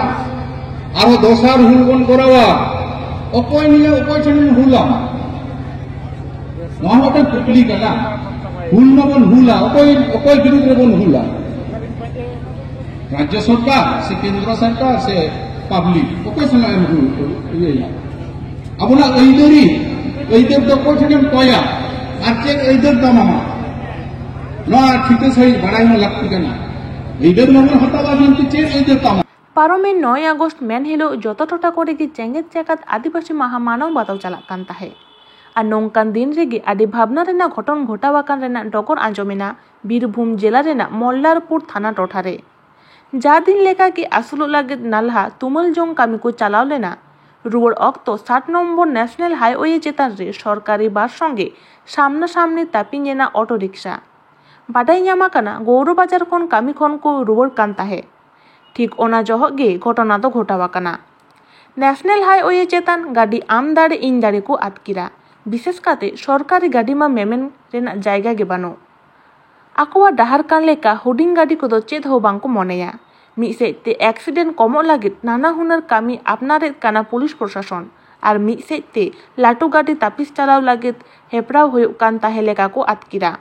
ᱟᱨᱚ ᱫᱚᱥᱟᱨ ᱦᱩᱞ ᱵᱚᱱ ᱠᱚᱨᱟᱣᱟ᱾ ᱚᱠᱚᱭ ᱱᱤᱭᱟᱹ ᱚᱠᱚᱭ ᱴᱷᱮᱱ ᱦᱩᱞᱟᱢ? ᱱᱚᱣᱟ ᱦᱚᱸ ᱢᱤᱫᱴᱟᱝ ᱠᱩᱠᱞᱤ ᱠᱟᱱᱟ᱾ ᱦᱩᱞ ᱢᱟᱵᱚᱱ ᱦᱩᱞᱟ, ᱚᱠᱚᱭ ᱚᱠᱚᱭ ᱵᱤᱨᱩᱫᱽ ᱨᱮᱵᱚᱱ ᱦᱩᱞᱟ? ᱨᱟᱡᱽᱡᱚ ᱥᱚᱨᱠᱟᱨ ᱥᱮ ᱠᱮᱱᱫᱨᱚ ᱥᱚᱨᱠᱟᱨ ᱥᱮ ᱯᱟᱵᱽᱞᱤᱠ, ᱚᱠᱚᱭ ᱥᱟᱞᱟᱜ ᱮᱢ ᱦᱩᱞ ᱤᱭᱟᱹᱭᱟ? ᱟᱵᱚᱱᱟᱜ ᱟᱹᱭᱫᱟᱹᱨᱤ, ᱟᱹᱭᱫᱟᱹᱨ ᱫᱚ ᱚᱠᱚᱭ ᱴᱷᱮᱱ ᱮᱢ ᱠᱚᱭᱟ? ᱟᱨ ᱪᱮᱫ ᱟᱹᱭᱫᱟᱹᱨ ᱛᱟᱢ ᱟᱢᱟᱜ? ᱱᱚᱣᱟ ᱴᱷᱤᱠᱟᱹ ᱥᱟᱺᱦᱤᱡ ᱵᱟᱲᱟᱭ ᱦᱚᱸ ᱞᱟᱹᱠᱛᱤ ᱠᱟᱱᱟ᱾ ᱟᱹᱭᱫᱟᱹᱨ ᱢᱟᱵᱚᱱ ᱦᱟᱛᱟᱣᱟ, ᱠᱤᱱᱛᱩ ᱪᱮᱫ ᱟᱹᱭᱫᱟᱹᱨ ᱛᱟᱢ? ᱯᱟᱨᱚᱢᱮᱱ ᱱᱚᱭ ᱟᱜᱚᱥᱴ ᱢᱮᱱ ᱦᱤᱞᱳᱜ ᱡᱚᱛᱚ ᱴᱚᱴᱷᱟ ᱠᱚᱨᱮ ᱜᱮ ᱡᱮᱜᱮᱛ ᱡᱟᱠᱟᱛ ᱟᱹᱫᱤᱵᱟᱹᱥᱤ ᱢᱟᱦᱟ ᱢᱟᱱᱟᱣ ᱵᱟᱛᱟᱣ ᱪᱟᱞᱟᱜ ᱠᱟᱱ ᱛᱟᱦᱮᱸᱫ᱾ ᱟᱨ ᱱᱚᱝᱠᱟᱱ ᱫᱤᱱ ᱨᱮᱜᱮ ᱟᱹᱰᱤ ᱵᱷᱟᱵᱽᱱᱟ ᱨᱮᱱᱟᱜ ᱜᱷᱚᱴᱚᱱ ᱜᱷᱚᱴᱟᱣ ᱟᱠᱟᱱ ᱨᱮᱱᱟᱜ ᱰᱚᱜᱚᱨ ᱟᱸᱡᱚᱢᱮᱱᱟ ᱵᱤᱨᱵᱷᱩᱢ ᱡᱮᱞᱟ ᱨᱮᱱᱟᱜ ᱢᱚᱞᱞᱟᱨᱯᱩᱨ ᱛᱷᱟᱱᱟ ᱴᱚᱴᱷᱟ ᱨᱮ᱾ ᱡᱟ ᱫᱤᱱ ᱞᱮᱠᱟ ᱜᱮ ᱟᱹᱥᱩᱞᱚᱜ ᱞᱟᱹᱜᱤᱫ ᱱᱟᱞᱦᱟ ᱛᱩᱢᱟᱹᱞ ᱡᱚᱝ ᱠᱟᱹᱢᱤ ᱠᱚ ᱪᱟᱞᱟᱣ ᱞᱮᱱᱟ᱾ ᱨᱩᱣᱟᱹᱲ ᱚᱠᱛᱚ ᱥᱟᱛ ᱱᱚᱢᱵᱚᱨ ᱱᱮᱥᱱᱟᱞ ᱦᱟᱭᱣᱮ ᱪᱮᱛᱟᱱ ᱨᱮ ᱥᱚᱨᱠᱟᱨᱤ ᱵᱟᱥ ᱥᱚᱸᱜᱮ ᱥᱟᱢᱱᱟ ᱥᱟᱢᱱᱤ ᱛᱟᱹᱯᱤᱧ ᱮᱱᱟ ᱚᱴᱳ ᱨᱤᱠᱥᱟ᱾ ᱵᱟᱰᱟᱭ ᱧᱟᱢ ᱟᱠᱟᱱᱟ, ᱜᱳᱣᱨᱚᱵᱟᱡᱟᱨ ᱠᱷᱚᱱ ᱠᱟᱹᱢᱤ ᱠᱷᱚᱱ ᱠᱚ ᱨᱩᱣᱟᱹᱲ ᱠᱟᱱ ᱛᱟᱦᱮᱸᱫ᱾ ᱴᱷᱤᱠ ᱚᱱᱟ ᱡᱚᱦᱚᱜ ᱜᱮ ᱜᱷᱚᱴᱚᱱᱟ ᱫᱚ ᱜᱷᱚᱴᱟᱣ ᱟᱠᱟᱱᱟ᱾ ᱱᱮᱥᱱᱟᱞ ᱦᱟᱭᱣᱮ ᱪᱮᱛᱟᱱ ᱜᱟᱹᱰᱤ ᱟᱢ ᱫᱟᱲᱮ ᱤᱧ ᱫᱟᱲᱮ ᱠᱚ ᱟᱹᱛᱠᱤᱨᱟ᱾ ᱵᱤᱥᱮᱥ ᱠᱟᱛᱮ ᱥᱚᱨᱠᱟᱨᱤ ᱜᱟᱹᱰᱤ ᱢᱟ ᱢᱮᱢᱮᱱ ᱨᱮᱱᱟᱜ ᱡᱟᱭᱜᱟ ᱜᱮ ᱵᱟᱹᱱᱩᱜ᱾ ᱟᱠᱚᱣᱟᱜ ᱰᱟᱦᱟᱨ ᱠᱟᱱ ᱞᱮᱠᱟ ᱦᱩᱰᱤᱧ ᱜᱟᱹᱰᱤ ᱠᱚᱫᱚ ᱪᱮᱫ ᱦᱚᱸ ᱵᱟᱝ ᱠᱚ ᱢᱚᱱᱮᱭᱟ᱾ ᱢᱤᱫ ᱥᱮᱫ ᱛᱮ ᱮᱠᱥᱤᱰᱮᱱᱴ ᱠᱚᱢᱚᱜ ᱞᱟᱹᱜᱤᱫ ᱱᱟᱱᱟ ᱦᱩᱱᱟᱹᱨ ᱠᱟᱹᱢᱤ ᱟᱯᱱᱟᱨᱮᱫ ᱠᱟᱱᱟ ᱯᱩᱞᱤᱥ ᱯᱨᱚᱥᱟᱥᱚᱱ, ᱟᱨ ᱢᱤᱫ ᱥᱮᱫ ᱛᱮ ᱞᱟᱹᱴᱩ ᱜᱟᱹᱰᱤ ᱛᱟᱹᱯᱤᱥ ᱪᱟᱞᱟᱣ ᱞᱟᱹᱜᱤᱫ ᱦᱮᱯᱨᱟᱣ ᱦᱩᱭᱩᱜ ᱠᱟᱱ ᱛᱟᱦᱮᱸ ᱞᱮᱠᱟ ᱠᱚ ᱟᱹᱛᱠᱤᱨᱟ᱾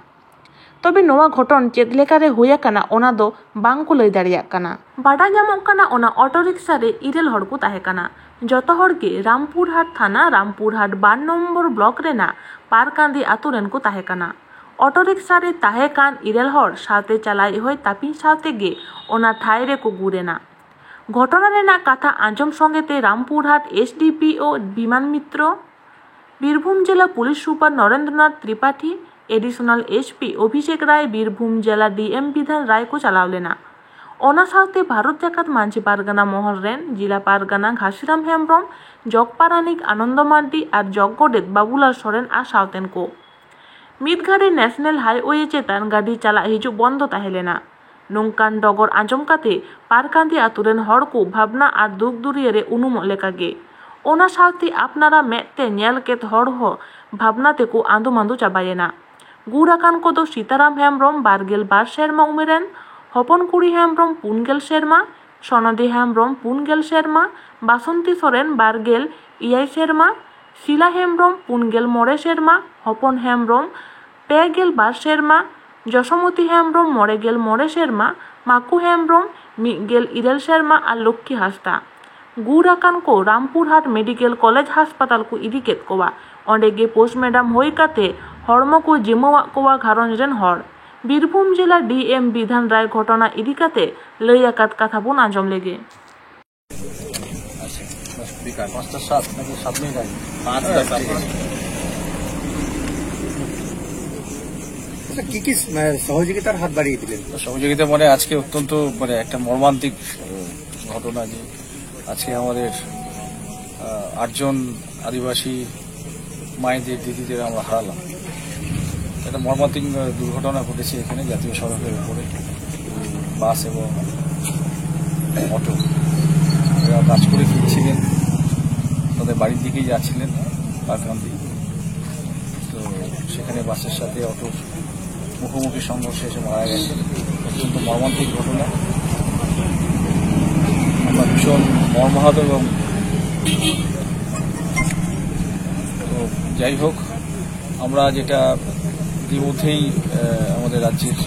ᱛᱚᱵᱮ ᱱᱚᱣᱟ ᱜᱷᱚᱴᱚᱱ ᱪᱮᱫ ᱞᱮᱠᱟᱨᱮ ᱦᱩᱭ ᱟᱠᱟᱱᱟ, ᱚᱱᱟ ᱫᱚ ᱵᱟᱝ ᱠᱚ ᱞᱟᱹᱭ ᱫᱟᱲᱮᱭᱟᱜ ᱠᱟᱱᱟ᱾ ᱵᱟᱰᱟᱭ ᱧᱟᱢᱚᱜ ᱠᱟᱱᱟ, ᱚᱱᱟ ᱚᱴᱳ ᱨᱤᱠᱥᱟ ᱨᱮ ᱤᱨᱟᱹᱞ ᱦᱚᱲ ᱠᱚ ᱛᱟᱦᱮᱸ ᱠᱟᱱᱟ᱾ ᱡᱚᱛᱚ ᱦᱚᱲ ᱜᱮ ᱨᱟᱢᱯᱩᱨᱦᱟᱴ ᱛᱷᱟᱱᱟ ᱨᱟᱢᱯᱩᱨᱦᱟᱴ ᱵᱟᱨ ᱱᱚᱢᱵᱚᱨ ᱵᱞᱚᱠ ᱨᱮᱱᱟᱜ ᱯᱟᱨᱠᱟᱸᱫᱤ ᱟᱛᱳ ᱨᱮᱱ ᱠᱚ ᱛᱟᱦᱮᱸ ᱠᱟᱱᱟ᱾ ᱚᱴᱳ ᱨᱤᱠᱥᱟ ᱨᱮ ᱛᱟᱦᱮᱸ ᱠᱟᱱ ᱤᱨᱟᱹᱞ ᱦᱚᱲ ᱥᱟᱶᱛᱮ ᱪᱟᱞᱟᱣᱤᱡ ᱦᱚᱸᱭ ᱛᱟᱹᱯᱤᱧ ᱥᱟᱶ ᱛᱮᱜᱮ ᱚᱱᱟ ᱴᱷᱟᱶ ᱨᱮᱠᱚ ᱜᱩᱨ ᱮᱱᱟ᱾ ᱜᱷᱚᱴᱚᱱᱟ ᱨᱮᱱᱟᱜ ᱠᱟᱛᱷᱟ ᱟᱸᱡᱚᱢ ᱥᱚᱸᱜᱮ ᱛᱮ Rampurhat S D P O Biman Mitra, Birbhum ᱡᱮᱞᱟ police super Narendranath Tripathi, additional S P Abhishek Roy, Birbhum ᱡᱮᱞᱟ ᱰᱤ ᱮᱢ ᱵᱤᱫᱷᱟᱱ ᱨᱟᱭ ᱠᱚ ᱪᱟᱞᱟᱣ ᱞᱮᱱᱟ᱾ ᱚᱱᱟ ᱥᱟᱶᱛᱮ ᱵᱷᱟᱨᱚᱛ ᱡᱟᱠᱟᱛ ᱢᱟᱹᱡᱷᱤ ᱯᱟᱨᱜᱟᱱᱟ ᱢᱚᱦᱚᱞ ᱨᱮᱱ ᱡᱮᱞᱟ ᱯᱟᱨᱜᱟᱱᱟ ᱜᱷᱟᱥᱤᱨᱟᱢ ᱦᱮᱢᱵᱨᱚᱢ, ᱡᱚᱜᱽ ᱯᱟᱨᱟᱱᱤᱠ ᱟᱱᱚᱱᱫᱚ ᱢᱟᱨᱰᱤ ᱟᱨ ᱡᱚᱜᱽ ᱜᱚᱰᱮᱛ ᱵᱟᱵᱩᱞᱟᱞ ᱥᱚᱨᱮᱱ ᱟᱨ ᱥᱟᱶᱛᱮᱱ ᱠᱚ᱾ ᱢᱤᱫ ᱜᱷᱟᱹᱲᱤ ᱱᱮᱥᱱᱟᱞ ᱦᱟᱭᱣᱮ ᱪᱮᱛᱟᱱ ᱜᱟᱹᱰᱤ ᱪᱟᱞᱟᱜ ᱦᱤᱡᱩᱜ ᱵᱚᱱᱫᱚ ᱛᱟᱦᱮᱸ ᱞᱮᱱᱟ᱾ ᱱᱚᱝᱠᱟᱱ ᱰᱚᱜᱚᱨ ᱟᱸᱡᱚᱢ ᱠᱟᱛᱮ ᱯᱟᱨᱠᱟᱸᱫᱤ ᱟᱛᱳ ᱨᱮᱱ ᱦᱚᱲ ᱠᱚ ᱵᱷᱟᱵᱽᱱᱟ ᱟᱨ ᱫᱩᱠ ᱫᱩᱨᱤᱭᱟᱹ ᱨᱮ ᱩᱱᱩᱢᱚᱜ ᱞᱮᱠᱟᱜᱮ᱾ ᱚᱱᱟ ᱥᱟᱶᱛᱮ ᱟᱯᱱᱟᱨᱟᱜ ᱢᱮᱫ ᱛᱮ ᱧᱮᱞ ᱠᱮᱫ ᱦᱚᱲ ᱦᱚᱸ ᱵᱷᱟᱵᱽᱱᱟ ᱛᱮᱠᱚ ᱟᱸᱫᱳ ᱢᱟᱸᱫᱳ ᱪᱟᱵᱟᱭᱮᱱᱟ᱾ ᱜᱩᱨ ᱟᱠᱟᱱ ᱠᱚᱫᱚ ᱥᱤᱛᱟᱨᱟᱢ ᱦᱮᱢᱵᱨᱚᱢ, ᱵᱟᱨᱜᱮᱞ ᱵᱟᱨ ᱥᱮᱨᱢᱟ ᱩᱢᱮᱨᱟᱱ, ᱦᱚᱯᱚᱱ ᱠᱩᱲᱤ ᱦᱮᱢᱵᱨᱚᱢ, ᱯᱩᱱ ᱜᱮᱞ ᱥᱮᱨᱢᱟ, ᱥᱚᱱᱚᱫᱤ ᱦᱮᱢᱵᱨᱚᱢ, ᱯᱩᱱ ᱜᱮᱞ ᱥᱮᱨᱢᱟ, ᱵᱟᱥᱚᱱᱛᱤ ᱥᱚᱨᱮᱱ, ᱵᱟᱨ ᱜᱮᱞ ᱮᱭᱟᱭ ᱥᱮᱨᱢᱟ, ᱥᱤᱞᱟ ᱦᱮᱢᱵᱽᱨᱚᱢ ᱯᱩᱱ ᱜᱮᱞ ᱢᱚᱬᱮ ᱥᱮᱨᱢᱟ, ᱦᱚᱯᱚᱱ ᱦᱮᱢᱵᱽᱨᱚᱢ ᱯᱮ ᱜᱮᱞ ᱵᱟᱨ ᱥᱮᱨᱢᱟ, ᱡᱚᱥᱚᱢᱚᱛᱤ ᱦᱮᱢᱵᱽᱨᱚᱢ ᱢᱚᱬᱮ ᱜᱮᱞ ᱢᱚᱬᱮ ᱥᱮᱨᱢᱟ, ᱢᱟᱠᱩ ᱦᱮᱢᱵᱽᱨᱚᱢ ᱢᱤᱫ ᱜᱮᱞ ᱤᱨᱟᱹᱞ ᱥᱮᱨᱢᱟ ᱟᱨ ᱞᱚᱠᱠᱷᱤ ᱦᱟᱸᱥᱫᱟ᱾ ᱜᱩᱨ ᱟᱠᱟᱱ ᱠᱚ ᱨᱟᱢᱯᱩᱨᱦᱟᱴ ᱢᱮᱰᱤᱠᱮᱞ ᱠᱚᱞᱮᱡᱽ ᱦᱟᱥᱯᱟᱛᱟᱞ ᱠᱚ ᱤᱫᱤ ᱠᱮᱫ ᱠᱚᱣᱟ᱾ ᱚᱸᱰᱮ ᱜᱮ ᱯᱳᱥᱴᱢᱚᱨᱴᱮᱢ ᱦᱩᱭ ᱠᱟᱛᱮ ᱦᱚᱲᱢᱚ ᱠᱚ ᱡᱤᱢᱟᱹᱣᱟᱜ ᱠᱚᱣᱟ ᱜᱷᱟᱨᱚᱸᱡᱽ ᱨᱮᱱ ᱦᱚᱲ᱾ ᱵᱤᱨᱵᱷᱩᱢ ᱡᱮᱞᱟ ᱰᱤ ᱮᱢ ᱵᱤᱫᱷᱟᱱ ᱨᱟᱭ ᱜᱷᱚᱴᱚᱱᱟ ᱤᱫᱤ ᱠᱟᱛᱮ ᱞᱟᱹᱭ ᱟᱠᱟᱫ ᱠᱟᱛᱷᱟ ᱵᱚᱱ ᱟᱸᱡᱚᱢ ᱞᱮᱜᱮ᱾ আচ্ছা, বিকাল পাঁচটা সাত নাকি সাত মিনিট আগে। পাঁচটা সাত। আচ্ছা, কি কি মানে সহযোগিতার হাত বাড়িয়ে দিলেন? সহযোগিতা মানে আজকে অত্যন্ত মানে একটা মর্মান্তিক আহ, ঘটনা যে আজকে আমাদের আহ, আটজন আদিবাসী মায়েদের, দিদিদের আমরা হারালাম। একটা মর্মান্তিক আহ, দুর্ঘটনা ঘটেছে এখানে জাতীয় সড়কের উপরে। বাস এবং অটো, এরা কাজ করে ফিরছিলেন, তাদের বাড়ির দিকেই যাচ্ছিলেন পারগ্রাম দিয়ে। তো সেখানে বাসের সাথে অটোর মুখোমুখি সংঘর্ষে এসে মারা গেছে। অত্যন্ত মর্মান্তিক ঘটনা। আমরা ভীষণ মর্মাহত এবং তো যাই হোক, আমরা যেটা ইতিমধ্যেই আহ, আমাদের রাজ্যের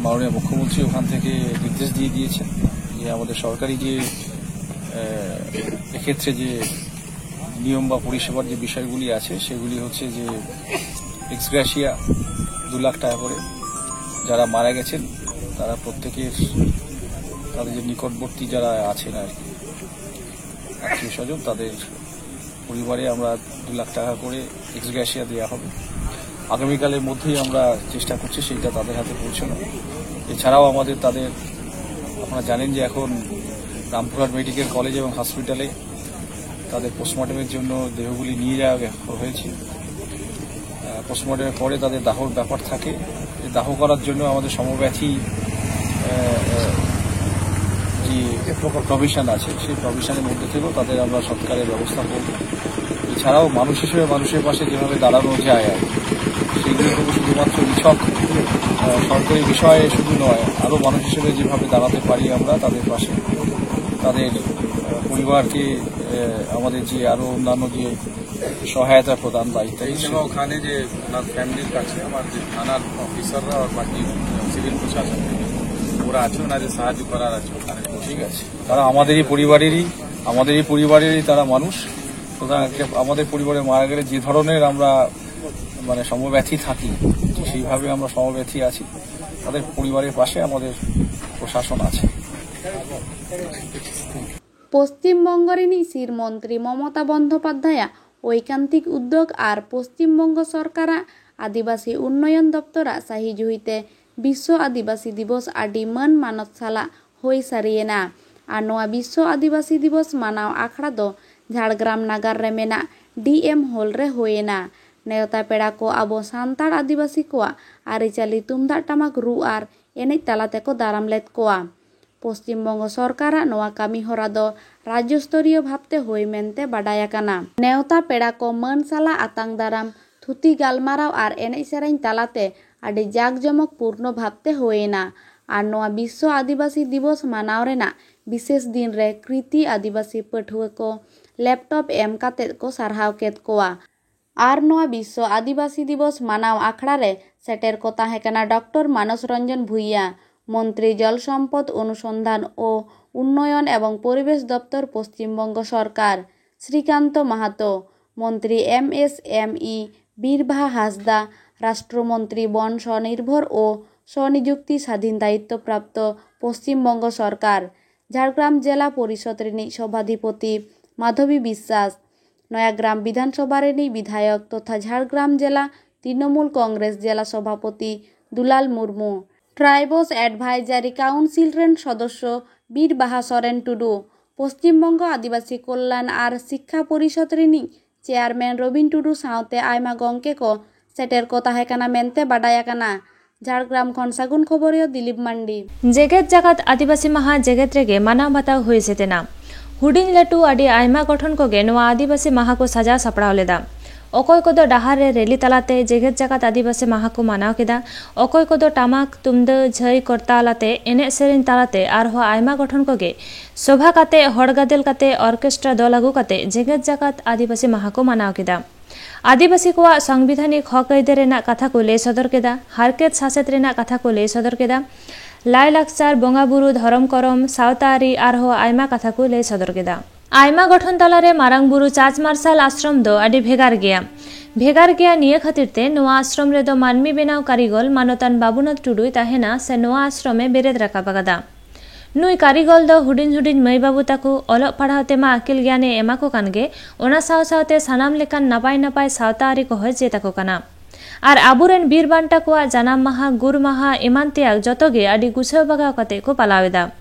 মাননীয় মুখ্যমন্ত্রী ওখান থেকে নির্দেশ দিয়ে দিয়েছেন যে আমাদের সরকারি যে আহ, এক্ষেত্রে যে নিয়ম বা পরিষেবার যে বিষয়গুলি আছে সেগুলি হচ্ছে যে এক্সগ্রাশিয়া দু লাখ টাকা করে, যারা মারা গেছেন তারা প্রত্যেকের, তাদের যে নিকটবর্তী যারা আছেন আর কি, আত্মীয় স্বজন, তাদের পরিবারে আমরা দু লাখ টাকা করে এক্সগ্রাশিয়া দেওয়া হবে। আগামীকালের মধ্যেই আমরা চেষ্টা করছি সেইটা তাদের হাতে পৌঁছানো। এছাড়াও আমাদের তাদের, আপনারা জানেন যে এখন রামপুরহাট মেডিকেল কলেজ এবং হসপিটালে তাদের পোস্টমর্টমের জন্য দেহগুলি নিয়ে যাওয়া হয়েছে। পোস্টমর্টমের পরে তাদের দাহর ব্যাপার থাকে। এই দাহ করার জন্য আমাদের সমব্যথী আহ, আহ, যে প্রভিশন আছে, সেই প্রভিশনের মধ্যে থেকেও তাদের আমরা সৎকারের ব্যবস্থা করব। এছাড়াও মানুষ হিসেবে মানুষের পাশে যেভাবে দাঁড়ানো যায় আর কি, সেগুলো কিন্তু শুধুমাত্র নিছক আহ, সরকারি বিষয়ে শুধু নয়, আরও মানুষ হিসেবে যেভাবে দাঁড়াতে পারি আমরা তাদের পাশে, তাদের আহ, পরিবারকে আমাদের যে আরো অন্যান্য যে সহায়তা প্রদান বা ইত্যাদি, এই জন্য ওখানে যে ওনার ফ্যামিলির কাছে আমার যে থানার অফিসাররা আর বাকি সিভিল প্রশাসন ওরা আছে, ওনাদের সাহায্য করার আছে ওখানে। ঠিক আছে, তারা আমাদেরই পরিবারেরই, আমাদেরই পরিবারেরই তারা মানুষ। সুতরাং একটা আমাদের পরিবারে মারা গেলে যে ধরনের আমরা মানে সমব্যথী থাকি, তো সেইভাবে আমরা সমব্যথী আছি। তাদের পরিবারের পাশে আমাদের প্রশাসন আছে। ᱯᱚᱥᱪᱤᱢ ᱵᱚᱝᱜᱚ ᱨᱤᱱᱤᱡ ᱥᱤᱨ ᱢᱚᱱᱛᱨᱤ ᱢᱚᱢᱚᱛᱟ ᱵᱚᱱᱫᱚᱯᱟᱫᱽᱫᱷᱟᱭᱟᱜ ᱳᱭᱠᱟᱱᱛᱤᱠ ᱩᱫᱽᱫᱳᱜᱽ ᱟᱨ ᱯᱚᱥᱪᱤᱢ ᱵᱚᱝᱜᱚ ᱥᱚᱨᱠᱟᱨᱟᱜ ᱟᱹᱫᱤᱵᱟᱹᱥᱤ ᱩᱱᱱᱚᱭᱚᱱ ᱫᱚᱯᱛᱚᱨᱟᱜ ᱥᱟᱹᱦᱤ ᱡᱩᱦᱤᱛᱮ ᱵᱤᱥᱥᱚ ᱟᱹᱫᱤᱵᱟᱹᱥᱤ ᱫᱤᱵᱚᱥ ᱟᱹᱰᱤ ᱢᱟᱹᱱ ᱢᱟᱱᱚᱛ ᱥᱟᱞᱟᱜ ᱦᱩᱭ ᱥᱟᱹᱨᱤᱭᱮᱱᱟ᱾ ᱟᱨ ᱱᱚᱣᱟ ᱵᱤᱥᱥᱚ ᱟᱹᱫᱤᱵᱟᱹᱥᱤ ᱫᱤᱵᱚᱥ ᱢᱟᱱᱟᱣ ᱟᱠᱷᱲᱟ ᱫᱚ ᱡᱷᱟᱲᱜᱨᱟᱢ ᱱᱟᱜᱟᱨ ᱨᱮ ᱢᱮᱱᱟᱜ ᱰᱤ ᱮᱢ ᱦᱚᱞ ᱨᱮ ᱦᱩᱭᱮᱱᱟ᱾ ᱱᱮᱣᱛᱟ ᱯᱮᱲᱟ ᱠᱚ ᱟᱵᱚ ᱥᱟᱱᱛᱟᱲ ᱟᱹᱫᱤᱵᱟᱹᱥᱤ ᱠᱚᱣᱟᱜ ᱟᱹᱨᱤᱪᱟᱹᱞᱤ ᱛᱩᱢᱫᱟᱜ ᱴᱟᱢᱟᱠ ᱨᱩ ᱟᱨ ᱮᱱᱮᱡ ᱛᱟᱞᱟ ᱛᱮᱠᱚ ᱫᱟᱨᱟᱢ ᱞᱮᱫ ᱠᱚᱣᱟ᱾ ᱯᱚᱥᱪᱤᱢ ᱵᱚᱝᱜᱚ ᱥᱚᱨᱠᱟᱨᱟᱜ ᱱᱚᱣᱟ ᱠᱟᱹᱢᱤ ᱦᱚᱨᱟ ᱫᱚ ᱨᱟᱡᱽᱡᱚ ᱥᱛᱚᱨᱤᱭᱚ ᱵᱷᱟᱵᱽᱛᱮ ᱦᱩᱭ ᱢᱮᱱᱛᱮ ᱵᱟᱰᱟᱭ ᱟᱠᱟᱱᱟ᱾ ᱱᱮᱣᱛᱟ ᱯᱮᱲᱟ ᱠᱚ ᱢᱟᱹᱱ ᱥᱟᱞᱟᱜ ᱟᱛᱟᱝ ᱫᱟᱨᱟᱢ, ᱛᱷᱩᱛᱤ ᱜᱟᱞᱢᱟᱨᱟᱣ ᱟᱨ ᱮᱱᱮᱡ ᱥᱮᱨᱮᱧ ᱛᱟᱞᱟᱛᱮ ᱟᱹᱰᱤ ᱡᱟᱠ ᱡᱚᱢᱚᱠ ᱯᱩᱨᱱᱚ ᱵᱷᱟᱵᱽᱛᱮ ᱦᱩᱭᱮᱱᱟ᱾ ᱟᱨ ᱱᱚᱣᱟ ᱵᱤᱥᱥᱚ ᱟᱹᱫᱤᱵᱟᱹᱥᱤ ᱫᱤᱵᱚᱥ ᱢᱟᱱᱟᱣ ᱨᱮᱱᱟᱜ ᱵᱤᱥᱮᱥ ᱫᱤᱱ ᱨᱮ ᱠᱨᱤᱛᱤ ᱟᱹᱫᱤᱵᱟᱹᱥᱤ ᱯᱟᱹᱴᱷᱩᱣᱟᱹ ᱠᱚ ᱞᱮᱯᱴᱚᱯ ᱮᱢ ᱠᱟᱛᱮᱫ ᱠᱚ ᱥᱟᱨᱦᱟᱣ ᱠᱮᱫ ᱠᱚᱣᱟ᱾ ᱟᱨ ᱱᱚᱣᱟ ᱵᱤᱥᱥᱚ ᱟᱹᱫᱤᱵᱟᱹᱥᱤ ᱫᱤᱵᱚᱥ ᱢᱟᱱᱟᱣ ᱟᱠᱷᱲᱟ ᱨᱮ ᱥᱮᱴᱮᱨ ᱠᱚ ᱛᱟᱦᱮᱸ ᱠᱟᱱᱟ ᱰᱚᱠᱴᱚᱨ ᱢᱟᱱᱚᱥ ᱨᱚᱧᱡᱚᱱ ᱵᱷᱩᱭᱭᱟ, ᱢᱚᱱᱛᱨᱤ ᱡᱚᱞ ᱥᱚᱢᱯᱚᱫ ᱚᱱᱩᱥᱚᱱᱫᱷᱟᱱ ᱳ ᱩᱱᱱᱚᱭᱚᱱ ᱮᱵᱚᱝ ᱯᱚᱨᱤᱵᱮᱥ ᱫᱚᱯᱛᱚᱨ, ᱯᱚᱥᱪᱤᱢ ᱵᱚᱝᱜᱚ ᱥᱚᱨᱠᱟᱨ, ᱥᱨᱤᱠᱟᱱᱛᱚ ᱢᱟᱦᱟᱛᱳ, ᱢᱚᱱᱛᱨᱤ M S M E, Birbaha Hansda, ᱨᱟᱥᱴᱨᱚ ᱢᱚᱱᱛᱨᱤ ᱵᱚᱱ ᱥᱚᱱᱤᱨᱵᱷᱚᱨ ᱳ ᱥᱚᱱᱤᱡᱩᱠᱛᱤ ᱥᱟᱫᱷᱤᱱ ᱫᱟᱭᱤᱛᱛᱚ ᱯᱨᱟᱯᱛᱚ ᱯᱚᱥᱪᱤᱢ ᱵᱚᱝᱜᱚ ᱥᱚᱨᱠᱟᱨ, ᱡᱷᱟᱲᱜᱨᱟᱢ ᱡᱮᱞᱟ ᱯᱚᱨᱤᱥᱚᱫ ᱨᱤᱱᱤᱡ ᱥᱚᱵᱷᱟᱫᱷᱤᱯᱚᱛᱤ ᱢᱟᱫᱷᱚᱵᱤ ᱵᱤᱥᱥᱟᱥ, ᱱᱚᱭᱟᱜᱨᱟᱢ ᱵᱤᱫᱷᱟᱱ ᱥᱚᱵᱷᱟ ᱨᱤᱱᱤᱡ ᱵᱤᱫᱷᱟᱭᱚᱠ ᱛᱚᱛᱷᱟ ᱡᱷᱟᱲᱜᱨᱟᱢ ᱡᱮᱞᱟ ᱛᱨᱤᱱᱚᱢᱩᱞ ᱠᱚᱝᱜᱨᱮᱥ ᱡᱮᱞᱟ ᱥᱚᱵᱷᱟᱯᱚᱛᱤ ᱫᱩᱞᱟᱞ ᱢᱩᱨᱢᱩ, ᱴᱨᱟᱭᱵᱚᱥ ᱮᱰᱵᱷᱟᱭᱡᱟᱨᱤ ᱠᱟᱣᱩᱱᱥᱤᱞ ᱨᱮᱱ ᱥᱚᱫᱚᱥᱥᱚ ᱵᱤᱨ ᱵᱟᱦᱟ ᱥᱚᱨᱮᱱ ᱴᱩᱰᱩ, ᱯᱚᱥᱪᱤᱢ ᱵᱚᱝᱜᱚ ᱟᱹᱫᱤᱵᱟᱹᱥᱤ ᱠᱚᱞᱞᱟᱱ ᱟᱨ ᱥᱤᱠᱠᱷᱟ ᱯᱚᱨᱤᱥᱚᱫ ᱨᱤᱱᱤᱡ ᱪᱮᱭᱟᱨᱢᱮᱱ ᱨᱚᱵᱤᱱ ᱴᱩᱰᱩ ᱥᱟᱶᱛᱮ ᱟᱭᱢᱟ ᱜᱚᱢᱠᱮ ᱠᱚ ᱥᱮᱴᱮᱨ ᱠᱚ ᱛᱟᱦᱮᱸ ᱠᱟᱱᱟ ᱢᱮᱱᱛᱮ ᱵᱟᱰᱟᱭ ᱟᱠᱟᱱᱟ᱾ ᱡᱷᱟᱲᱜᱨᱟᱢ ᱠᱷᱚᱱ ᱥᱟᱹᱜᱩᱱ ᱠᱷᱚᱵᱚᱨᱤᱭᱟᱹ ᱫᱤᱞᱤᱯ ᱢᱟᱱᱰᱤ᱾ ᱡᱮᱜᱮᱛ ᱡᱟᱠᱟᱛ ᱟᱹᱫᱤᱵᱟᱹᱥᱤ ᱢᱟᱦᱟ ᱡᱮᱜᱮᱛ ᱨᱮᱜᱮ ᱢᱟᱱᱟᱣ ᱵᱟᱛᱟᱣ ᱦᱩᱭ ᱥᱟᱹᱛ ᱮᱱᱟ᱾ ᱦᱩᱰᱤᱧ ᱞᱟᱹᱴᱩ ᱟᱹᱰᱤ ᱟᱭᱢᱟ ᱜᱚᱴᱷᱚᱱ ᱠᱚᱜᱮ ᱱᱚᱣᱟ ᱟᱹᱫᱤᱵᱟᱹᱥᱤ ᱢᱟᱦᱟ ᱠᱚ ᱥᱟᱡᱟᱣ ᱥᱟᱯᱲᱟᱣ ᱞᱮᱫᱟ᱾ ᱚᱠᱚᱭ ᱠᱚᱫᱚ ᱰᱟᱦᱟᱨ ᱨᱮ ᱨᱮᱞᱤ ᱛᱟᱞᱟᱛᱮ ᱡᱮᱜᱮᱛ ᱡᱟᱠᱟᱛ ᱟᱹᱫᱤᱵᱟᱹᱥᱤ ᱢᱟᱦᱟ ᱠᱚ ᱢᱟᱱᱟᱣ ᱠᱮᱫᱟ, ᱚᱠᱚᱭ ᱠᱚᱫᱚ ᱴᱟᱢᱟᱠ, ᱛᱩᱢᱫᱟᱹ, ᱡᱷᱟᱹᱭ, ᱠᱚᱨᱛᱟᱞ ᱟᱛᱮ, ᱮᱱᱮᱡ ᱥᱮᱨᱮᱧ ᱛᱟᱞᱟᱛᱮ ᱟᱨᱦᱚᱸ ᱟᱭᱢᱟ ᱜᱚᱴᱷᱚᱱ ᱠᱚᱜᱮ ᱥᱚᱵᱷᱟ ᱠᱟᱛᱮ, ᱦᱚᱲ ᱜᱟᱫᱮᱞ ᱠᱟᱛᱮ, ᱚᱨᱠᱮᱥᱴᱨᱟ ᱫᱚᱞ ᱟᱹᱜᱩ ᱠᱟᱛᱮ ᱡᱮᱜᱮᱛ ᱡᱟᱠᱟᱛ ᱟᱹᱫᱤᱵᱟᱹᱥᱤ ᱢᱟᱦᱟ ᱠᱚ ᱢᱟᱱᱟᱣ ᱠᱮᱫᱟ᱾ ᱟᱹᱫᱤᱵᱟᱹᱥᱤ ᱠᱚᱣᱟᱜ ᱥᱚᱝᱵᱤᱫᱷᱟᱱᱤᱠ ᱦᱚᱠ ᱟᱹᱭᱫᱟᱹᱨ ᱨᱮᱱᱟᱜ ᱠᱟᱛᱷᱟ ᱠᱚ ᱞᱟᱹᱭ ᱥᱚᱫᱚᱨ ᱠᱮᱫᱟ, ᱦᱟᱨᱠᱮᱛ ᱥᱟᱥᱮᱛ ᱨᱮᱱᱟᱜ ᱠᱟᱛᱷᱟ ᱠᱚ ᱞᱟᱹᱭ ᱥᱚᱫᱚᱨ ᱠᱮᱫᱟ, ᱞᱟᱭᱼᱞᱟᱠᱪᱟᱨ, ᱵᱚᱸᱜᱟ ᱵᱩᱨᱩ, ᱫᱷᱚᱨᱚᱢ ᱠᱚᱨᱚᱢ, ᱥᱟᱶᱛᱟ ᱟᱹᱨᱤ ᱟᱨᱦᱚᱸ ᱟᱭᱢᱟ ᱠᱟᱛᱷᱟ ᱠᱚ ᱞᱟᱹᱭ ᱥᱚᱫᱚᱨ ᱠᱮᱫᱟ᱾ ᱟᱭᱢᱟ ᱜᱚᱴᱷᱚᱱ ᱛᱟᱞᱟᱨᱮ ᱢᱟᱨᱟᱝ ᱵᱩᱨᱩ ᱪᱟᱸᱪ ᱢᱟᱨᱥᱟᱞ ᱟᱥᱨᱚᱢ ᱫᱚ ᱟᱹᱰᱤ ᱵᱷᱮᱜᱟᱨ ᱜᱮᱭᱟ᱾ ᱵᱷᱮᱜᱟᱨ ᱜᱮᱭᱟ ᱱᱤᱭᱟᱹ ᱠᱷᱟᱹᱛᱤᱨ ᱛᱮ ᱱᱚᱣᱟ ᱟᱥᱨᱚᱢ ᱨᱮᱫᱚ ᱢᱟᱹᱱᱢᱤ ᱵᱮᱱᱟᱣ ᱠᱟᱹᱨᱤᱜᱚᱞ ᱢᱟᱱᱚᱛᱟᱱ ᱵᱟᱵᱩᱱᱟᱛᱷ ᱴᱩᱰᱩᱭ ᱛᱟᱦᱮᱱᱟ ᱥᱮ ᱱᱚᱣᱟ ᱟᱥᱨᱚᱢ ᱮ ᱵᱮᱨᱮᱫ ᱨᱟᱠᱟᱵ ᱟᱠᱟᱫᱟ᱾ ᱱᱩᱭ ᱠᱟᱹᱨᱤᱜᱚᱞ ᱫᱚ ᱦᱩᱰᱤᱧ ᱦᱩᱰᱤᱧ ᱢᱟᱹᱭ ᱵᱟᱹᱵᱩ ᱛᱟᱠᱚ ᱚᱞᱚᱜ ᱯᱟᱲᱦᱟᱣ ᱛᱮᱢᱟ ᱟᱹᱠᱤᱞ ᱜᱮᱭᱟᱱᱮ ᱮᱢᱟ ᱠᱚ ᱠᱟᱱ ᱜᱮ, ᱚᱱᱟ ᱥᱟᱶ ᱥᱟᱶᱛᱮ ᱥᱟᱱᱟᱢ ᱞᱮᱠᱟᱱ ᱱᱟᱯᱟᱭ ᱱᱟᱯᱟᱭ ᱥᱟᱶᱛᱟ ᱟᱹᱨᱤ ᱠᱚᱦᱚᱸᱭ ᱪᱮᱫ ᱟᱠᱚ ᱠᱟᱱᱟ᱾ ᱟᱨ ᱟᱵᱚᱨᱮᱱ ᱵᱤᱨ ᱵᱟᱱᱴᱟ ᱠᱚᱣᱟᱜ ᱡᱟᱱᱟᱢ ᱢᱟᱦᱟ, ᱜᱩᱨ ᱢᱟᱦᱟ ᱮᱢᱟᱱ ᱛᱮᱭᱟᱜ ᱡᱚᱛᱚ ᱜᱮ ᱟᱹᱰᱤ ᱜᱩᱪᱷᱟᱹᱣ ᱵᱟᱜᱟᱣ ᱠᱟᱛᱮ ᱠᱚ ᱯᱟᱞᱟᱣ ᱮᱫᱟ᱾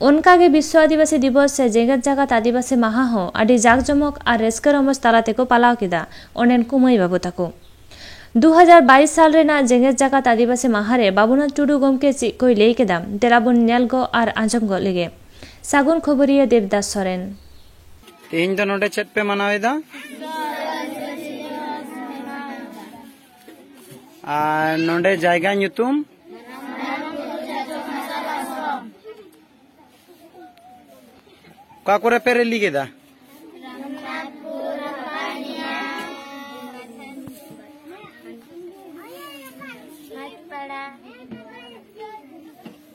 ᱚᱱᱠᱟ ᱜᱮ ᱵᱤᱥᱥᱚ ᱟᱹᱫᱤᱵᱟᱹᱥᱤ ᱫᱤᱵᱚᱥ ᱥᱮ ᱡᱮᱜᱮᱛ ᱡᱟᱠᱟᱛ ᱟᱹᱫᱤᱵᱟᱹᱥᱤ ᱢᱟᱦᱟ ᱦᱚᱸ ᱟᱹᱰᱤ ᱡᱟᱠ ᱡᱚᱢᱚᱠ ᱟᱨ ᱨᱟᱹᱥᱠᱟᱹ ᱨᱚᱢᱚᱡᱽ ᱛᱟᱞᱟ ᱛᱮᱠᱚ ᱯᱟᱞᱟᱣ ᱠᱮᱫᱟ ᱚᱸᱰᱮᱱ ᱠᱚ ᱢᱟᱹᱭ ᱵᱟᱹᱵᱩ ᱛᱟᱠᱚ᱾ ᱫᱩ ᱦᱟᱡᱟᱨ ᱵᱟᱭᱤᱥ ᱥᱟᱞ ᱨᱮᱱᱟᱜ ᱡᱮᱜᱮᱛ ᱡᱟᱠᱟᱛ ᱟᱹᱫᱤᱵᱟᱹᱥᱤ ᱢᱟᱦᱟ ᱨᱮ ᱵᱟᱵᱩᱱᱟᱛᱷ ᱴᱩᱰᱩ ᱜᱚᱢᱠᱮ ᱪᱮᱫ ᱠᱚᱭ ᱞᱟᱹᱭ ᱠᱮᱫᱟ, ᱫᱮᱞᱟ ᱵᱚᱱ ᱧᱮᱞ ᱜᱚᱜ ᱟᱨ ᱟᱸᱡᱚᱢ ᱜᱚᱜ ᱞᱮᱜᱮ᱾ ᱥᱟᱹᱜᱩᱱ ᱠᱷᱚᱵᱚᱨᱤᱭᱟᱹ ᱫᱮᱵᱽᱫᱟᱥ ᱥᱚᱨᱮᱱ᱾ ᱛᱮᱦᱮᱧ ᱫᱚ ᱱᱚᱰᱮ ᱪᱮᱫ ᱯᱮ ᱢᱟᱱᱟᱣ ᱮᱫᱟ? ᱟᱨ ᱱᱚᱰᱮ ᱡᱟᱭᱜᱟ ᱧᱩᱛᱩᱢ? ᱚᱠᱟ ᱠᱚᱨᱮ ᱯᱮ ᱨᱮᱞᱤ ᱠᱮᱫᱟ?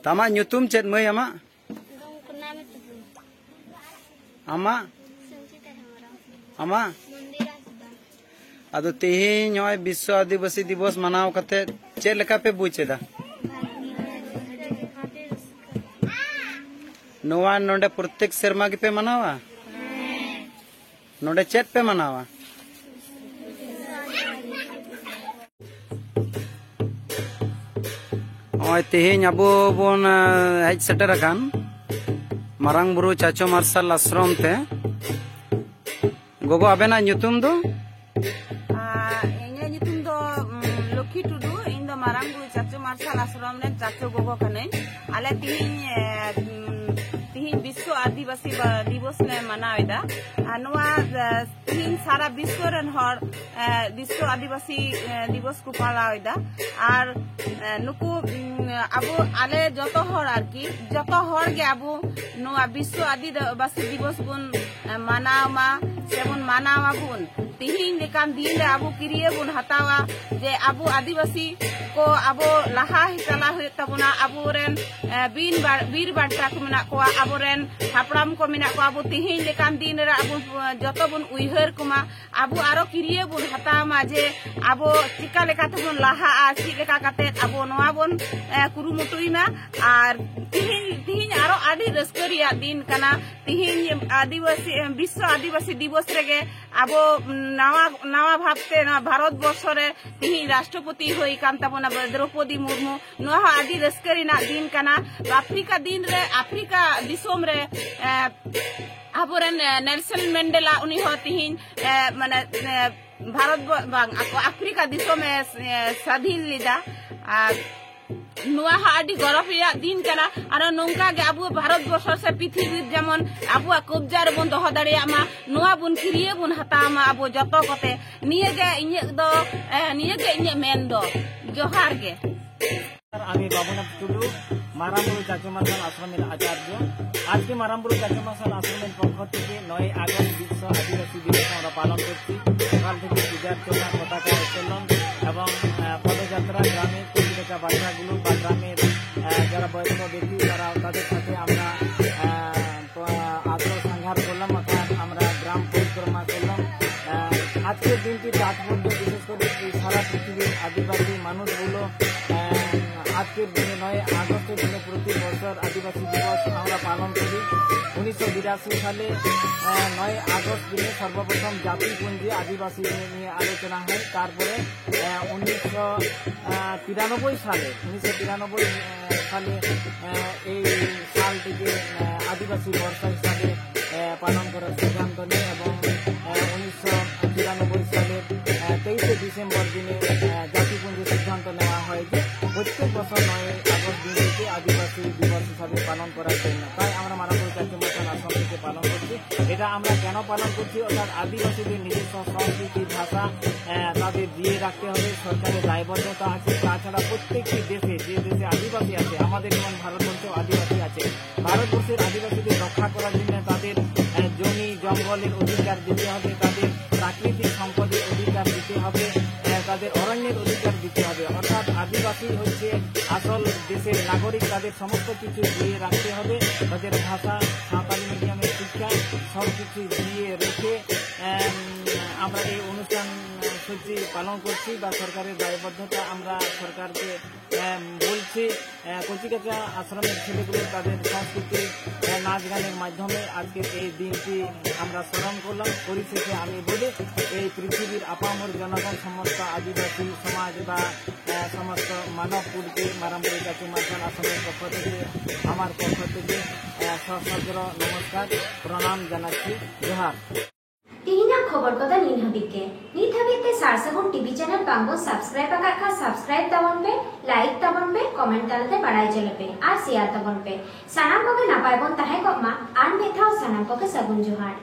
ᱛᱟᱢᱟᱜ ᱧᱩᱛᱩᱢ ᱪᱮᱫ, ᱢᱟᱹᱭ, ᱟᱢᱟᱜ? ᱟᱢᱟᱜ? ᱟᱢᱟᱜ? ᱟᱫᱚ ᱛᱮᱦᱮᱧ ᱱᱚᱜᱼᱚᱭ ᱵᱤᱥᱥᱚ ᱟᱹᱫᱤᱵᱟᱹᱥᱤ ᱫᱤᱵᱚᱥ ᱢᱟᱱᱟᱣ ᱠᱟᱛᱮ ᱪᱮᱫ ᱞᱮᱠᱟ ᱯᱮ ᱵᱩᱡᱽ ᱮᱫᱟ? ᱱᱚᱣᱟ ᱱᱚᱰᱮ ᱯᱨᱚᱛᱮᱠ ᱥᱮᱨᱢᱟ ᱜᱮᱯᱮ ᱢᱟᱱᱟᱣᱟ? ᱱᱚᱰᱮ ᱪᱮᱫ ᱯᱮ ᱢᱟᱱᱟᱣᱟ? ᱱᱚᱜᱼᱚᱭ ᱛᱮᱦᱮᱧ ᱟᱵᱚ ᱵᱚᱱ, ᱮ, ᱦᱮᱡ ᱥᱮᱴᱮᱨ ᱟᱠᱟᱱ ᱢᱟᱨᱟᱝ ᱵᱩᱨᱩ ᱪᱟᱪᱳ ᱢᱟᱨᱥᱟᱞ ᱟᱥᱨᱚᱢ ᱛᱮ᱾ ᱜᱚᱜᱚ, ᱟᱵᱮᱱᱟᱜ ᱧᱩᱛᱩᱢ ᱫᱚ? ᱟᱨ ᱤᱧᱟᱹᱜ ᱧᱩᱛᱩᱢ ᱫᱚ, ᱩᱢ, ᱞᱚᱠᱠᱷᱤ ᱴᱩᱰᱩ᱾ ᱤᱧ ᱫᱚ ᱢᱟᱨᱟᱝ ᱵᱩᱨᱩ ᱪᱟᱪᱳ ᱢᱟᱨᱥᱟᱞ ᱟᱥᱨᱚᱢ ᱨᱮᱱ ᱪᱟᱪᱳ ᱜᱚᱜᱚ ᱠᱟᱹᱱᱟᱹᱧ᱾ ᱟᱞᱮ ᱛᱤᱦᱤᱧ, ᱮ, ᱩᱢ, ᱛᱮᱦᱮᱧ ᱵᱤᱥᱥᱚ ᱟᱹᱫᱤᱵᱟᱹᱥᱤ ᱵᱟ-, ᱫᱤᱵᱚᱥ ᱞᱮ ᱢᱟᱱᱟᱣ ᱮᱫᱟ᱾ ᱟᱨ ᱱᱚᱣᱟ, ᱮ, ᱛᱮᱦᱮᱧ ᱥᱟᱨᱟ ᱵᱤᱥᱥᱚ ᱨᱮᱱ ᱦᱚᱲ, ᱮ, ᱵᱤᱥᱥᱚ ᱟᱹᱫᱤᱵᱟᱹᱥᱤ, ᱮ, ᱫᱤᱵᱚᱥ ᱠᱚ ᱯᱟᱞᱟᱣ ᱮᱫᱟ᱾ ᱟᱨ, ᱮ, ᱱᱩᱠᱩ, ᱩᱢ, ᱟᱵᱚ, ᱟᱞᱮ ᱡᱚᱛᱚ ᱦᱚᱲ ᱟᱨᱠᱤ, ᱡᱚᱛᱚ ᱦᱚᱲ ᱜᱮ ᱟᱵᱚ ᱱᱚᱣᱟ ᱵᱤᱥᱥᱚ ᱟᱹᱫᱤᱵᱟᱹᱥᱤ ᱫᱤᱵᱚᱥ ᱵᱚᱱ, ᱮ, ᱢᱟᱱᱟᱣ ᱢᱟ ᱥᱮᱵᱚᱱ ᱢᱟᱱᱟᱣ ᱟᱵᱚᱱ᱾ ᱛᱤᱦᱤᱧ ᱞᱮᱠᱟᱱ ᱫᱤᱱ ᱨᱮ ᱟᱵᱚ ᱠᱤᱨᱤᱭᱟᱹ ᱵᱚᱱ ᱦᱟᱛᱟᱣᱟ ᱡᱮ ᱟᱵᱚ ᱟᱹᱫᱤᱵᱟᱹᱥᱤ ᱠᱚ ᱟᱵᱚ ᱞᱟᱦᱟ ᱪᱟᱞᱟᱣ ᱦᱩᱭᱩᱜ ᱛᱟᱵᱚᱱᱟ᱾ ᱟᱵᱚᱨᱮᱱ, ᱮ, ᱵᱤᱨ ᱵᱟ-, ᱵᱤᱨ ᱵᱟᱱᱴᱟ ᱠᱚ ᱢᱮᱱᱟᱜ ᱠᱚᱣᱟ, ᱟᱵᱚᱨᱮᱱ ᱦᱟᱯᱲᱟᱢ ᱠᱚ ᱢᱮᱱᱟᱜ ᱠᱚᱣᱟ᱾ ᱟᱵᱚ ᱛᱤᱦᱤᱧ ᱞᱮᱠᱟᱱ ᱫᱤᱱ ᱨᱮ ᱟᱵᱚ, ᱮ, ᱡᱚᱛᱚ ᱵᱚᱱ ᱩᱭᱦᱟᱹᱨ ᱠᱚᱢᱟ, ᱟᱵᱚ ᱟᱨᱚ ᱠᱤᱨᱤᱭᱟᱹ ᱵᱚᱱ ᱦᱟᱛᱟᱣ ᱢᱟ ᱡᱮ ᱟᱵᱚ ᱪᱤᱠᱟ ᱞᱮᱠᱟ ᱛᱮᱵᱚᱱ ᱞᱟᱦᱟᱜᱼᱟ, ᱪᱮᱫ ᱞᱮᱠᱟ ᱠᱟᱛᱮ ᱟᱵᱚ ᱱᱚᱣᱟ ᱵᱚᱱ, ᱮ, ᱠᱩᱨᱩᱢᱩᱴᱩᱭ ᱢᱟ᱾ ᱟᱨ ᱛᱤᱦᱤᱧ, ᱛᱤᱦᱤᱧ ᱟᱨᱚ ᱟᱹᱰᱤ ᱨᱟᱹᱥᱠᱟᱹ ᱨᱮᱭᱟᱜ ᱫᱤᱱ ᱠᱟᱱᱟ᱾ ᱛᱤᱦᱤᱧ ᱟᱹᱫᱤᱵᱟᱹᱥᱤ, ᱵᱤᱥᱥᱚ ᱟᱹᱫᱤᱵᱟᱹᱥᱤ ᱫᱤᱵᱚᱥ ᱨᱮᱜᱮ ᱟᱵᱚ ᱱᱟᱣᱟ, ᱱᱟᱣᱟ ᱵᱷᱟᱵᱛᱮ ᱱᱚᱣᱟ ᱵᱷᱟᱨᱚᱛ ᱵᱚᱨᱥᱚ ᱨᱮ ᱛᱤᱦᱤᱧ ᱨᱟᱥᱴᱨᱚᱯᱚᱛᱤ ᱦᱩᱭ ᱠᱟᱱ ᱛᱟᱵᱚᱱᱟ ᱫᱨᱚᱯᱚᱫᱤ ᱢᱩᱨᱢᱩ᱾ ᱱᱚᱣᱟ ᱦᱚᱸ ᱟᱹᱰᱤ ᱨᱟᱹᱥᱠᱟᱹ ᱨᱮᱱᱟᱜ ᱫᱤᱱ ᱠᱟᱱᱟ᱾ ᱟᱯᱷᱨᱤᱠᱟ ᱫᱤᱱ ᱨᱮ, ᱟᱯᱷᱨᱤᱠᱟ ᱫᱤᱥᱚᱢ ᱨᱮ, ᱮ, ᱟᱵᱚᱨᱮᱱ, ᱮ, ᱱᱮᱞᱥᱚᱱ ᱢᱮᱱᱰᱮᱞᱟ, ᱩᱱᱤ ᱦᱚᱸ ᱛᱤᱦᱤᱧ, ᱮ, ᱢᱟᱱᱮ, ᱮ, ᱵᱷᱟᱨᱚᱛ ᱵᱚ-, ᱵᱟᱝ, ᱟᱠᱚ ᱟᱯᱷᱨᱤᱠᱟ ᱫᱤᱥᱚᱢᱮ, ᱮ, ᱥᱟᱹᱫᱷᱤᱱ ᱞᱮᱫᱟ᱾ ᱟᱨ ᱱᱚᱣᱟ ᱦᱚᱸ ᱟᱹᱰᱤ ᱜᱚᱨᱚᱵᱽ ᱨᱮᱭᱟᱜ ᱫᱤᱱ ᱠᱟᱱᱟ᱾ ᱟᱨᱚ ᱱᱚᱝᱠᱟ ᱜᱮ ᱟᱵᱚ ᱵᱷᱟᱨᱚᱛ ᱵᱚᱨᱥᱚ ᱥᱮ ᱯᱨᱤᱛᱷᱤᱵᱤ ᱡᱮᱢᱚᱱ ᱟᱵᱚᱣᱟᱜ ᱠᱚᱵᱡᱟ ᱨᱮᱵᱚᱱ ᱫᱚᱦᱚ ᱫᱟᱲᱮᱭᱟᱜ ᱢᱟ, ᱱᱚᱣᱟ ᱵᱚᱱ ᱠᱤᱨᱤᱭᱟᱹ ᱵᱚᱱ ᱦᱟᱛᱟᱣ ᱢᱟ ᱟᱵᱚ ᱡᱚᱛᱚ ᱠᱚᱛᱮ᱾ ᱱᱤᱭᱟᱹ ᱜᱮ ᱤᱧᱟᱹᱜ ᱫᱚ, ᱮ, ᱱᱤᱭᱟᱹ ᱜᱮ ᱤᱧᱟᱹᱜ ᱢᱮᱱ ᱫᱚ᱾ ᱡᱚᱦᱟᱨ ᱜᱮ᱾ আমি বাবুনাথ টুডু, মারামবুরু চাচু মার্শাল আশ্রমের আচার্য। আজকে মারামবুরু চাচু মার্শাল আশ্রমের পক্ষ থেকে নয় আগস্ট বিশ্ব আদিবাসী দিবস আমরা পালন করছি। সকাল থেকে পূজা অর্চনা, পতাকা উত্তোলন এবং আহ, পদযাত্রা গ্রামে তৈরি থাকা বাচ্চাগুলো বা গ্রামের আহ, যারা বয়স্ক ব্যক্তি তারা তাদের সাথে আমরা আহ, আহ, আত্মসংহার করলাম, অর্থাৎ আমরা গ্রাম পরিক্রমা করলাম। আহ, আজকের দিনটি তাৎপর্য বিশেষ করে এই সারা পৃথিবীর আদিবাসী মানুষগুলো আহ, আজকের দিনে নয় আগস্টের দিনে প্রতি বছর আদিবাসী দিবস আমরা পালন করি। উনিশশো বিরাশি সালে আহ, নয় আগস্ট দিনে সর্বপ্রথম জাতিপুঞ্জে আদিবাসী দিনে নিয়ে আলোচনা হয়। তারপরে আহ, উনিশশো তিরানব্বই সালে উনিশশো তিরানব্বই সালে আহ, এই সালটিকে আহ, আদিবাসী বর্ষ হিসাবে আহ, পালন করার সিদ্ধান্ত নেয় এবং আহ, উনিশশো তিরানব্বই সালের আহ, তেইশে ডিসেম্বর দিনে আহ, জাতিপুঞ্জে সিদ্ধান্ত নেওয়া হয় যে প্রত্যেক বছর নয় আগস্ট দিনটিকে আদিবাসী দিবস হিসাবে পালন করার জন্য। তাই আমরা মাননীয় আমরা কেন পালন করছি, অর্থাৎ আদিবাসীদের নিজস্ব সংস্কৃতি, ভাষা, আহ, তাদের জিয়ে রাখতে হবে, সরকারের দায়বদ্ধতা আছে। তাছাড়া প্রত্যেকটি দেশে, যে দেশে আদিবাসী আছে, আমাদের যেমন ভারতবর্ষেও আদিবাসী আছে, ভারতবর্ষের আদিবাসীদের রক্ষা করার জন্য তাদের আহ, জমি জঙ্গলের অধিকার দিতে হবে, তাদের প্রাকৃতিক সম্পদের অধিকার দিতে হবে, আহ, তাদের অরণ্যের অধিকার দিতে হবে। অর্থাৎ আদিবাসী হচ্ছে আসল দেশের নাগরিক, তাদের সমস্ত কিছু জিয়ে রাখতে হবে, তাদের ভাষা, সাঁওতালি মিডিয়ামের শিক্ষা, সব কিছু জিয়ে রেখে আম, আমরা এই অনুষ্ঠান আহ, সূচি পালন করছি বা সরকারের দায়বদ্ধতা আমরা সরকারকে আহ, বলছি। আহ, কচিকাঁচা আশ্রমের ছেলেগুলো তাদের সংস্কৃতি আহ, নাচ গানের মাধ্যমে আজকের এই দিনটি আমরা স্মরণ করলাম। পরিশেষে আমি বলি, এই পৃথিবীর আপামর জনগণ, সমস্ত আদিবাসী সমাজ বা আহ, সমস্ত মানব কুলকে মারামপুরি কাচু মার্শাল আশ্রমের পক্ষ থেকে, আমার পক্ষ থেকে আহ, সশস্ত্র নমস্কার, প্রণাম জানাচ্ছি। জোহার। ᱛᱮᱦᱮᱧᱟᱜ ᱠᱷᱚᱵᱚᱨ ᱠᱚᱫᱚ ᱱᱤᱱ ᱦᱟᱹᱵᱤᱡ ᱜᱮ᱾ ᱱᱤᱛ ᱦᱟᱹᱵᱤᱡ ᱛᱮ ᱥᱟᱨᱥᱟᱹᱜᱩᱱ ᱴᱤᱵᱷᱤ ᱪᱮᱱᱮᱞ ᱵᱟᱝ ᱵᱚᱱ ᱥᱟᱵᱥᱠᱨᱟᱭᱤᱵ ᱟᱠᱟᱫ ᱠᱷᱟᱱ ᱥᱟᱵᱥᱠᱨᱟᱭᱤᱵ ᱛᱟᱵᱚᱱ ᱯᱮ, ᱞᱟᱭᱤᱠ ᱛᱟᱵᱚᱱ ᱯᱮ, ᱠᱚᱢᱮᱱᱴ ᱛᱟᱞᱟᱛᱮ ᱵᱟᱲᱟᱭ ᱦᱚᱪᱚ ᱞᱮᱯᱮ ᱟᱨ ᱥᱮᱭᱟᱨ ᱛᱟᱵᱚᱱ ᱯᱮ᱾ ᱥᱟᱱᱟᱢ ᱠᱚᱜᱮ ᱱᱟᱯᱟᱭ ᱵᱚᱱ ᱛᱟᱦᱮᱸ ᱠᱚᱜ ᱢᱟ᱾ ᱟᱨ ᱢᱤᱫ ᱫᱷᱟᱣ ᱥᱟᱱᱟᱢ ᱠᱚᱜᱮ ᱥᱟᱹᱜᱩᱱ ᱡᱚᱦᱟᱨ᱾